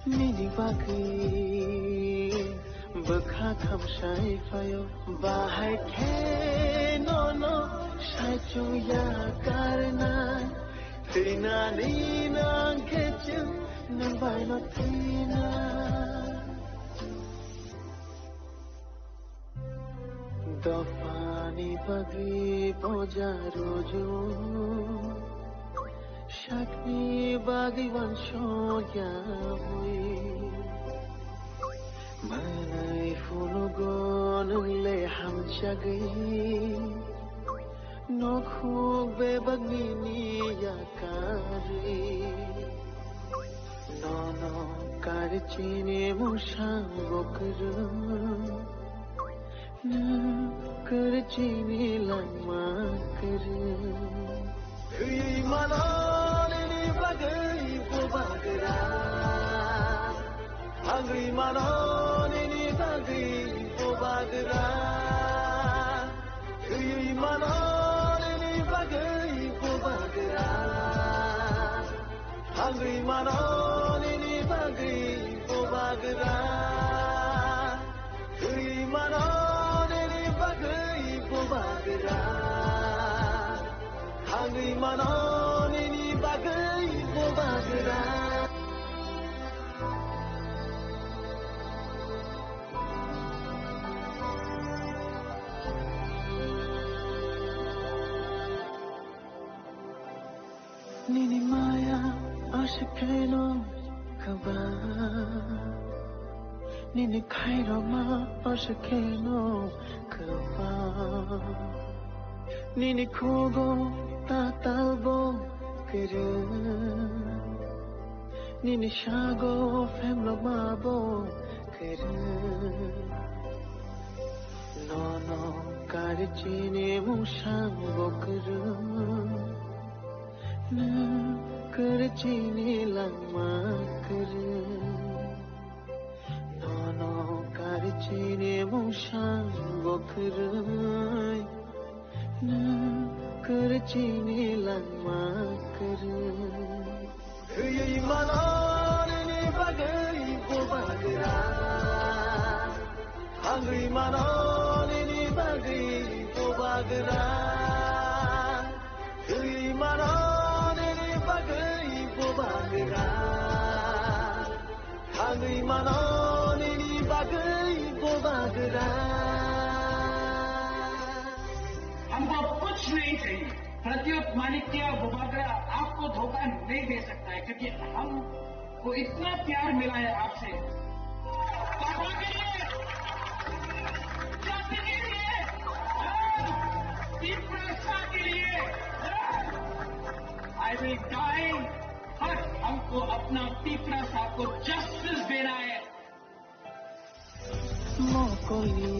nini bagwi bwkha khamsai phaio. Bahai khe nono sai chungya karnai, thwinani nang khe chwng nwng bai no thwinai. Dophani bagwi boja rojo, sakni bagwi wansokya bui. Manai phunugo nwng le hamjagwi, nokhuk bebak nini yakarwi. Nono kari chini musang bokrwng, nwng kari chini langma kwrwng. Thwi mano nini bagwi bubagra, thangwi mano nini bagwi bubagra. Thwi mano nini bagwi bubagra, thangwi mano nini bagwi bubagra. Thwi mano nini bagwi bubagra, thangwi mano nini bagwi bubagra. Nini maya aswk kheno kwbang, nini khairokma aswk kheno kwbang. Nini khugo tatalbo kwrwng, nini sago phemlokmabo kwrwng. Nono kari chini musang bokrwng, nwng kari chini langma kwrwng. Nono kari chini musang bokrwng, nwng kari chini langma kwrwng. Thwi mano nini bagwi bubagra, thangwi mano nini bagwi bubagra. Thwi mano nini bagwi bubagra, thangwi mano nini bagwi bubagra. हमको कुछ नहीं चाहिए। प्रद्युत मानिक्य बुबागरा आपको धोखा नहीं दे सकता है, क्योंकि हमको इतना प्यार मिला है आपसे। बाबा के लिए, जाति के लिए, तीव्रता के लिए, I will die, but हमको अपना तीव्रता को जस्टिस देना है। Mokoli,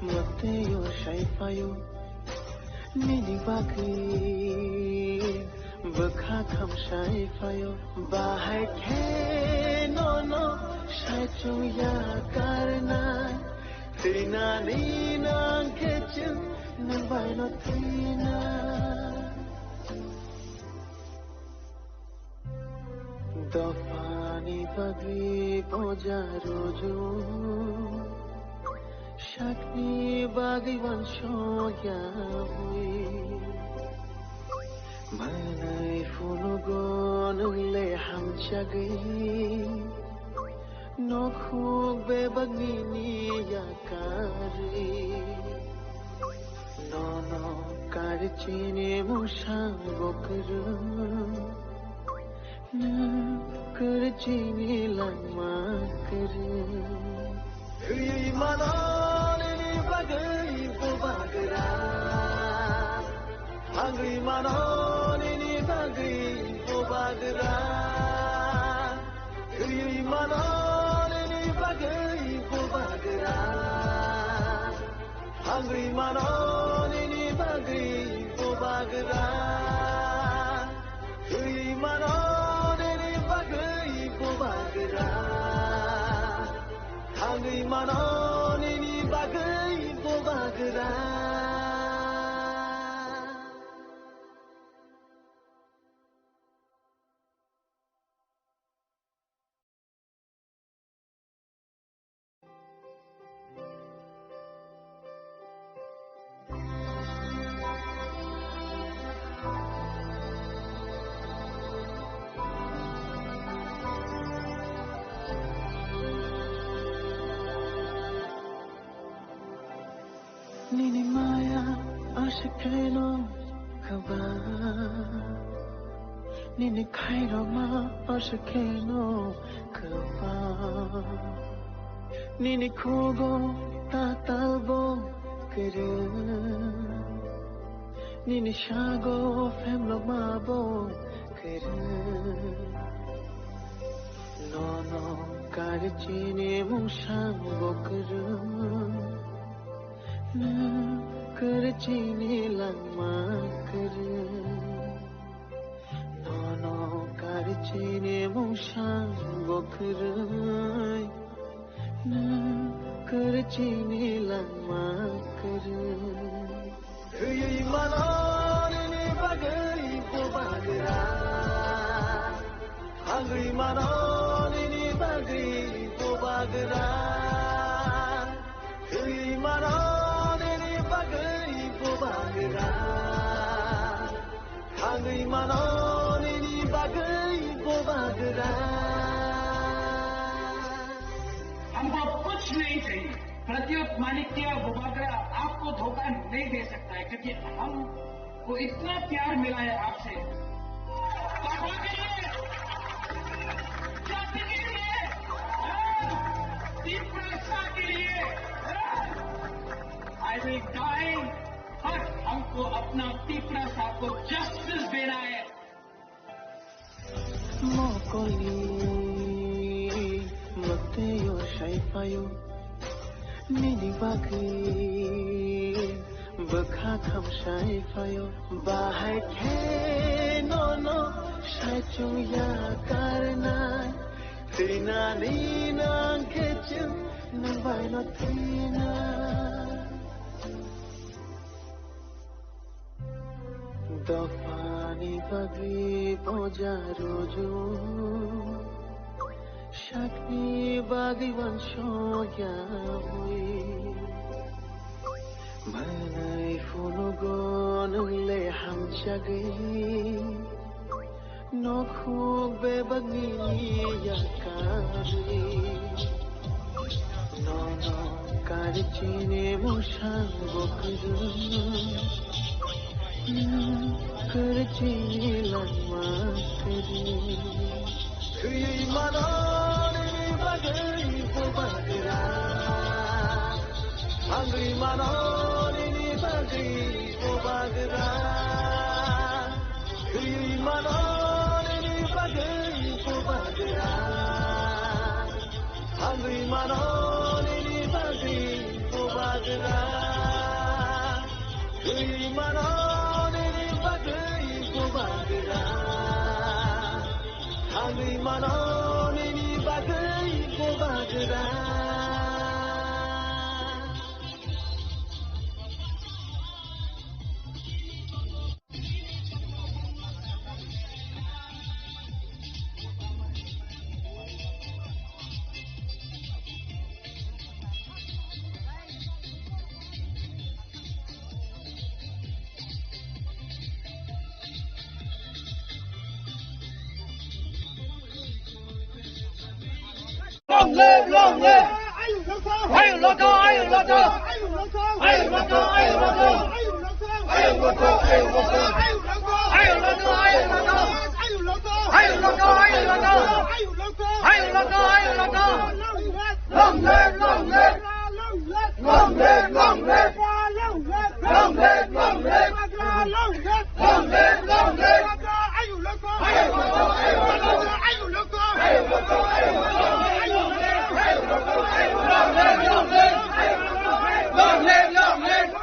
mwtwi o sai phaio, nini bagwi bwkha khamsai phaio. Bahai khe nono sai chungya karnai, thwinani nang khe chwng nwng bai no thwinai. Dophani bagwi boja rojo, sakni bagwi wansokya bui. Manai phunugo nwng le hamjagwi, nokhuk bebak nini yakarwi. Nono kari chini musang bokrwng, nwng kari chini langma kwrwng. Thwi mano nini bagwi bubagra, Thangwi mano nini bagwi bubagra. Thwi mano nini bagwi bubagra. Thangwi mano nini bagwi bubagra. Nini maya aswk kheno kwbang, nini khairokma aswk kheno kwbang. Nini khugo tatalbo kwrwng, nini sago phemlokmabo kwrwng. Nono karwi chini mungsang bo kwrwng. Nwng kwrwi chini langma kwrwng. Nono karwi chini mungsang bo kwrwng. Nwng kwrwi chini langma kwrwng. Thwiwi mano nini bagwi bubagra. Thangwi mano nini bagwi bubagra. Thwiwi mano nini bagwi bubagra. Thangwi mano nini bagwi bubagra. हमको कुछ नहीं चाहिए। प्रद्युत माणिक्य बुबागरा आपको धोखा नहीं दे सकता है, क्योंकि हमको इतना प्यार मिला है आपसे। पापा के लिए, जाति के लिए, तीव्रता के लिए, I will die, but हमको अपना तीव्रता को जस्टिस देना है। Mokoli mwktwio sai phaio, nini bagwi bwkha kham sai phaio. Bahai khe nono sai chungya karnai, thwinani nang khe chwng nwng baino thwinai. Dophani bagwi boja rojo, sakni bagwi uansukya bui. Manwi phunugo nwng le hamjagwi, nokhuk bebak nini yakarwi. Nono karwi chini mungsang bo kwrwng, nwng kwrwi chini langma kwrwng. Thwi mano nini bagwi bubagra, thangwi mano nini bagwi bubagra. Thwi mano nini bagwi bubagra. Thangwi mano nini bagwi bubagra. Thwi mano nini bagwi bubagra. Thangwi mano nini bagwi bubagra. Long live, long live! Ayuk Lotha, ayuk Lotha! Long live, long live! Long live, long live! Long live, long live! Long live, long live! Long live, long live!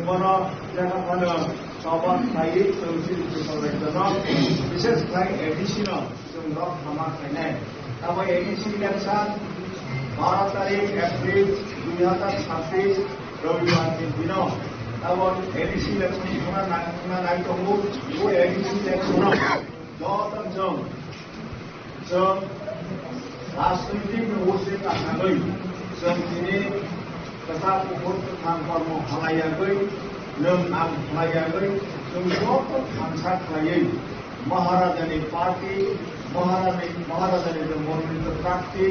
Bono jaga phano choba khlaiwi chwng chini Tripura rajyono, bishes khlai A D C no chwng rok hama khlainai. Abo A D C election baro tarik April dui hazar chhabbish Robibar ni dino. Abo A D C election thangna nai, thangna nai tongo. O A D C election no joto chwng Chwng rajnitik ni ujit tangnagwi, chwng tini kwchak kuphur kwthang kormo khlaiyagwi, nwng ang khlaiyagwi, chwng joto thansa khlaiwi Maharajani party, Maharani, Maharajani je monolito prakti,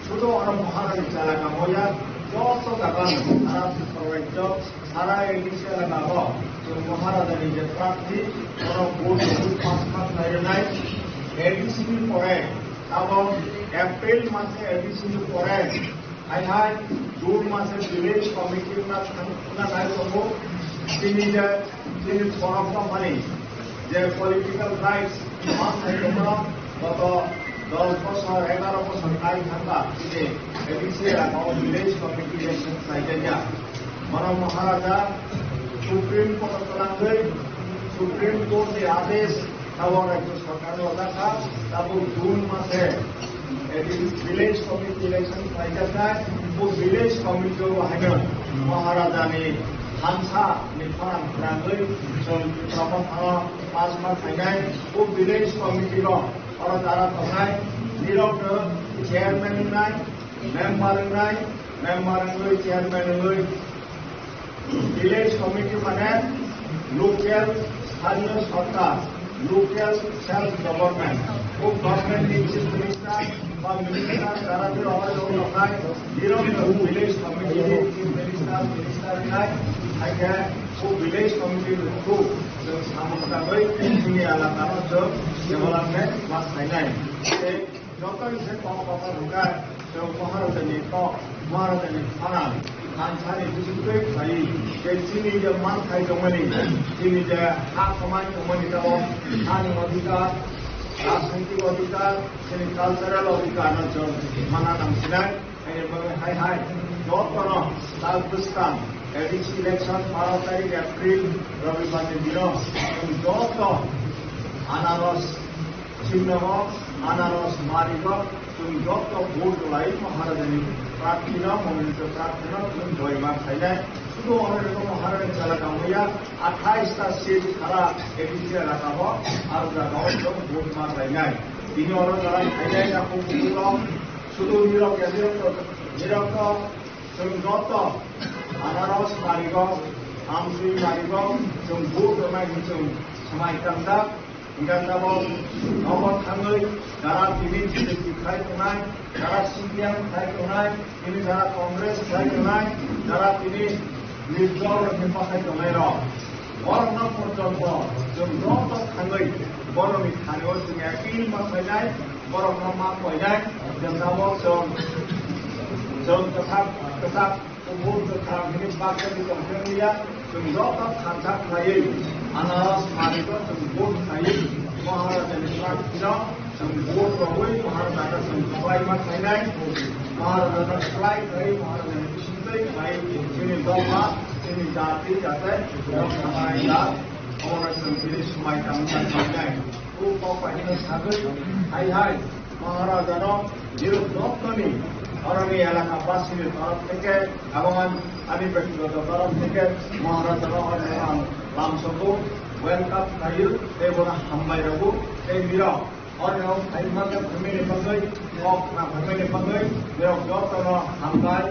sudo oro Maharani chalaka moya, joto jaga no sara Tripura rajyo, Sara A D C elaka o chwng Maharajani je prarthi, bono vote rwui pass ma khlai rwnai. A D C ni pore, abo April mase A D C ni pore, hai hai June mase village committee wngna thang-, wngna nai tongo. Chini je, chini borok tongmani je political rights, ma khai tongmano, goto dos bosor, egaro bosor kai thangkha, chini A D C elaka o village committee election khlai jakya. Bono Maharaja Supreme Court o twlangwi Supreme Court ni adesh tabok rajyo sarkar no jakha, tabok June mase, eh, village committee election khlaijaknai, bo village committee o haino Maharaja ni thansa ni khorang khorangwi chwng Tripura pass ma khlainai, bo village committee rok oro dara tongnai, nirok no chairman wngnai, member wngnai, member wngwi chairman wngwi village committee mane local sthaniyo sorkar, local self government. O government ni chief minister ba minister dara tei rohor rohor tongnai, nirok no village committee ni chief minister, minister wngnai, hai khe o village committee ni through chwng samung tangwi chini elaka no chwng development ma khlainai. Tei Joto ni se kok kotor hwnkhe, chwng Maharajani kok, Maharajani khana, thansani bisingtwi khlaiwi, tei chini je manthai tongmani, chini je ha kwmai tongmani tabok, hani odhikar, rajnaitik odhikar, chini cultural odhikar no chwng mana nangsinai. Haini bagwi hai hai, jotono tal bwskang, A D C election baro tarik April, Robibar ni dino, chwng joto anaros Chwng nogo anaros marigo, chwng joto vote rwlai Maharajani prarthino, monolito prarthino chwng joy ma khlainai. Sudu oro rwgo Maharajani chalaka wngya, athais ta seat khara A D C elaka o, aro jaga o chwng vote ma khlainai. Bini oro jora khlainai na kung kung rok, sudu nirok ya nirok to, nirok to chwng joto anaros marigo, amsui marigo, chwng vote rwnai hwnwi chwng swmai tangjak. Hingkhe tabok nogo thangwi jara tini B J P khai tongnai, jara C P M khai tongnai, tini jara Congress khai tongnai, jara tini nirjol rokni pakhai tongnai rok. Borokno porjonto chwng joto thangwi borokni thani-o chwng appeal ma khlainai, borokno ma koinai, je tabok chwng, chwng kwthak, kwthak Kubun kwthang hwnwi baksa ni tongthai wngya, chwng joto thansa khlaiwi, anaros marigo chwng vote khlaiwi, Maharajani prarthino chwng vote rwui Maharajano Khlaima khlainai, Maharajano khlai khlai, Maharajani bisingtwi khlai, chini dopha, chini jati, jate, rok khamai da, omono chwng chini swmai tangma khlainai. O kok bai hino sagwi, hai hai, Maharajano, nirok jottoni, oroni elaka basini torof theke, abongan, ani bektigoto torof theke, Maharajano orni ang lamsogo, welcome khlaio, tei bono hambai rwgo, tei nirok. Oro phai mangkha phaimani bagwi, kok khna phaimani bagwi, borok jotono hambai,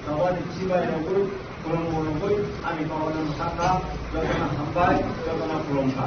tobani chibai rogwi, khulumung rogwi, ani kokno mwsakha, jotono hambai, jotono khulumkha.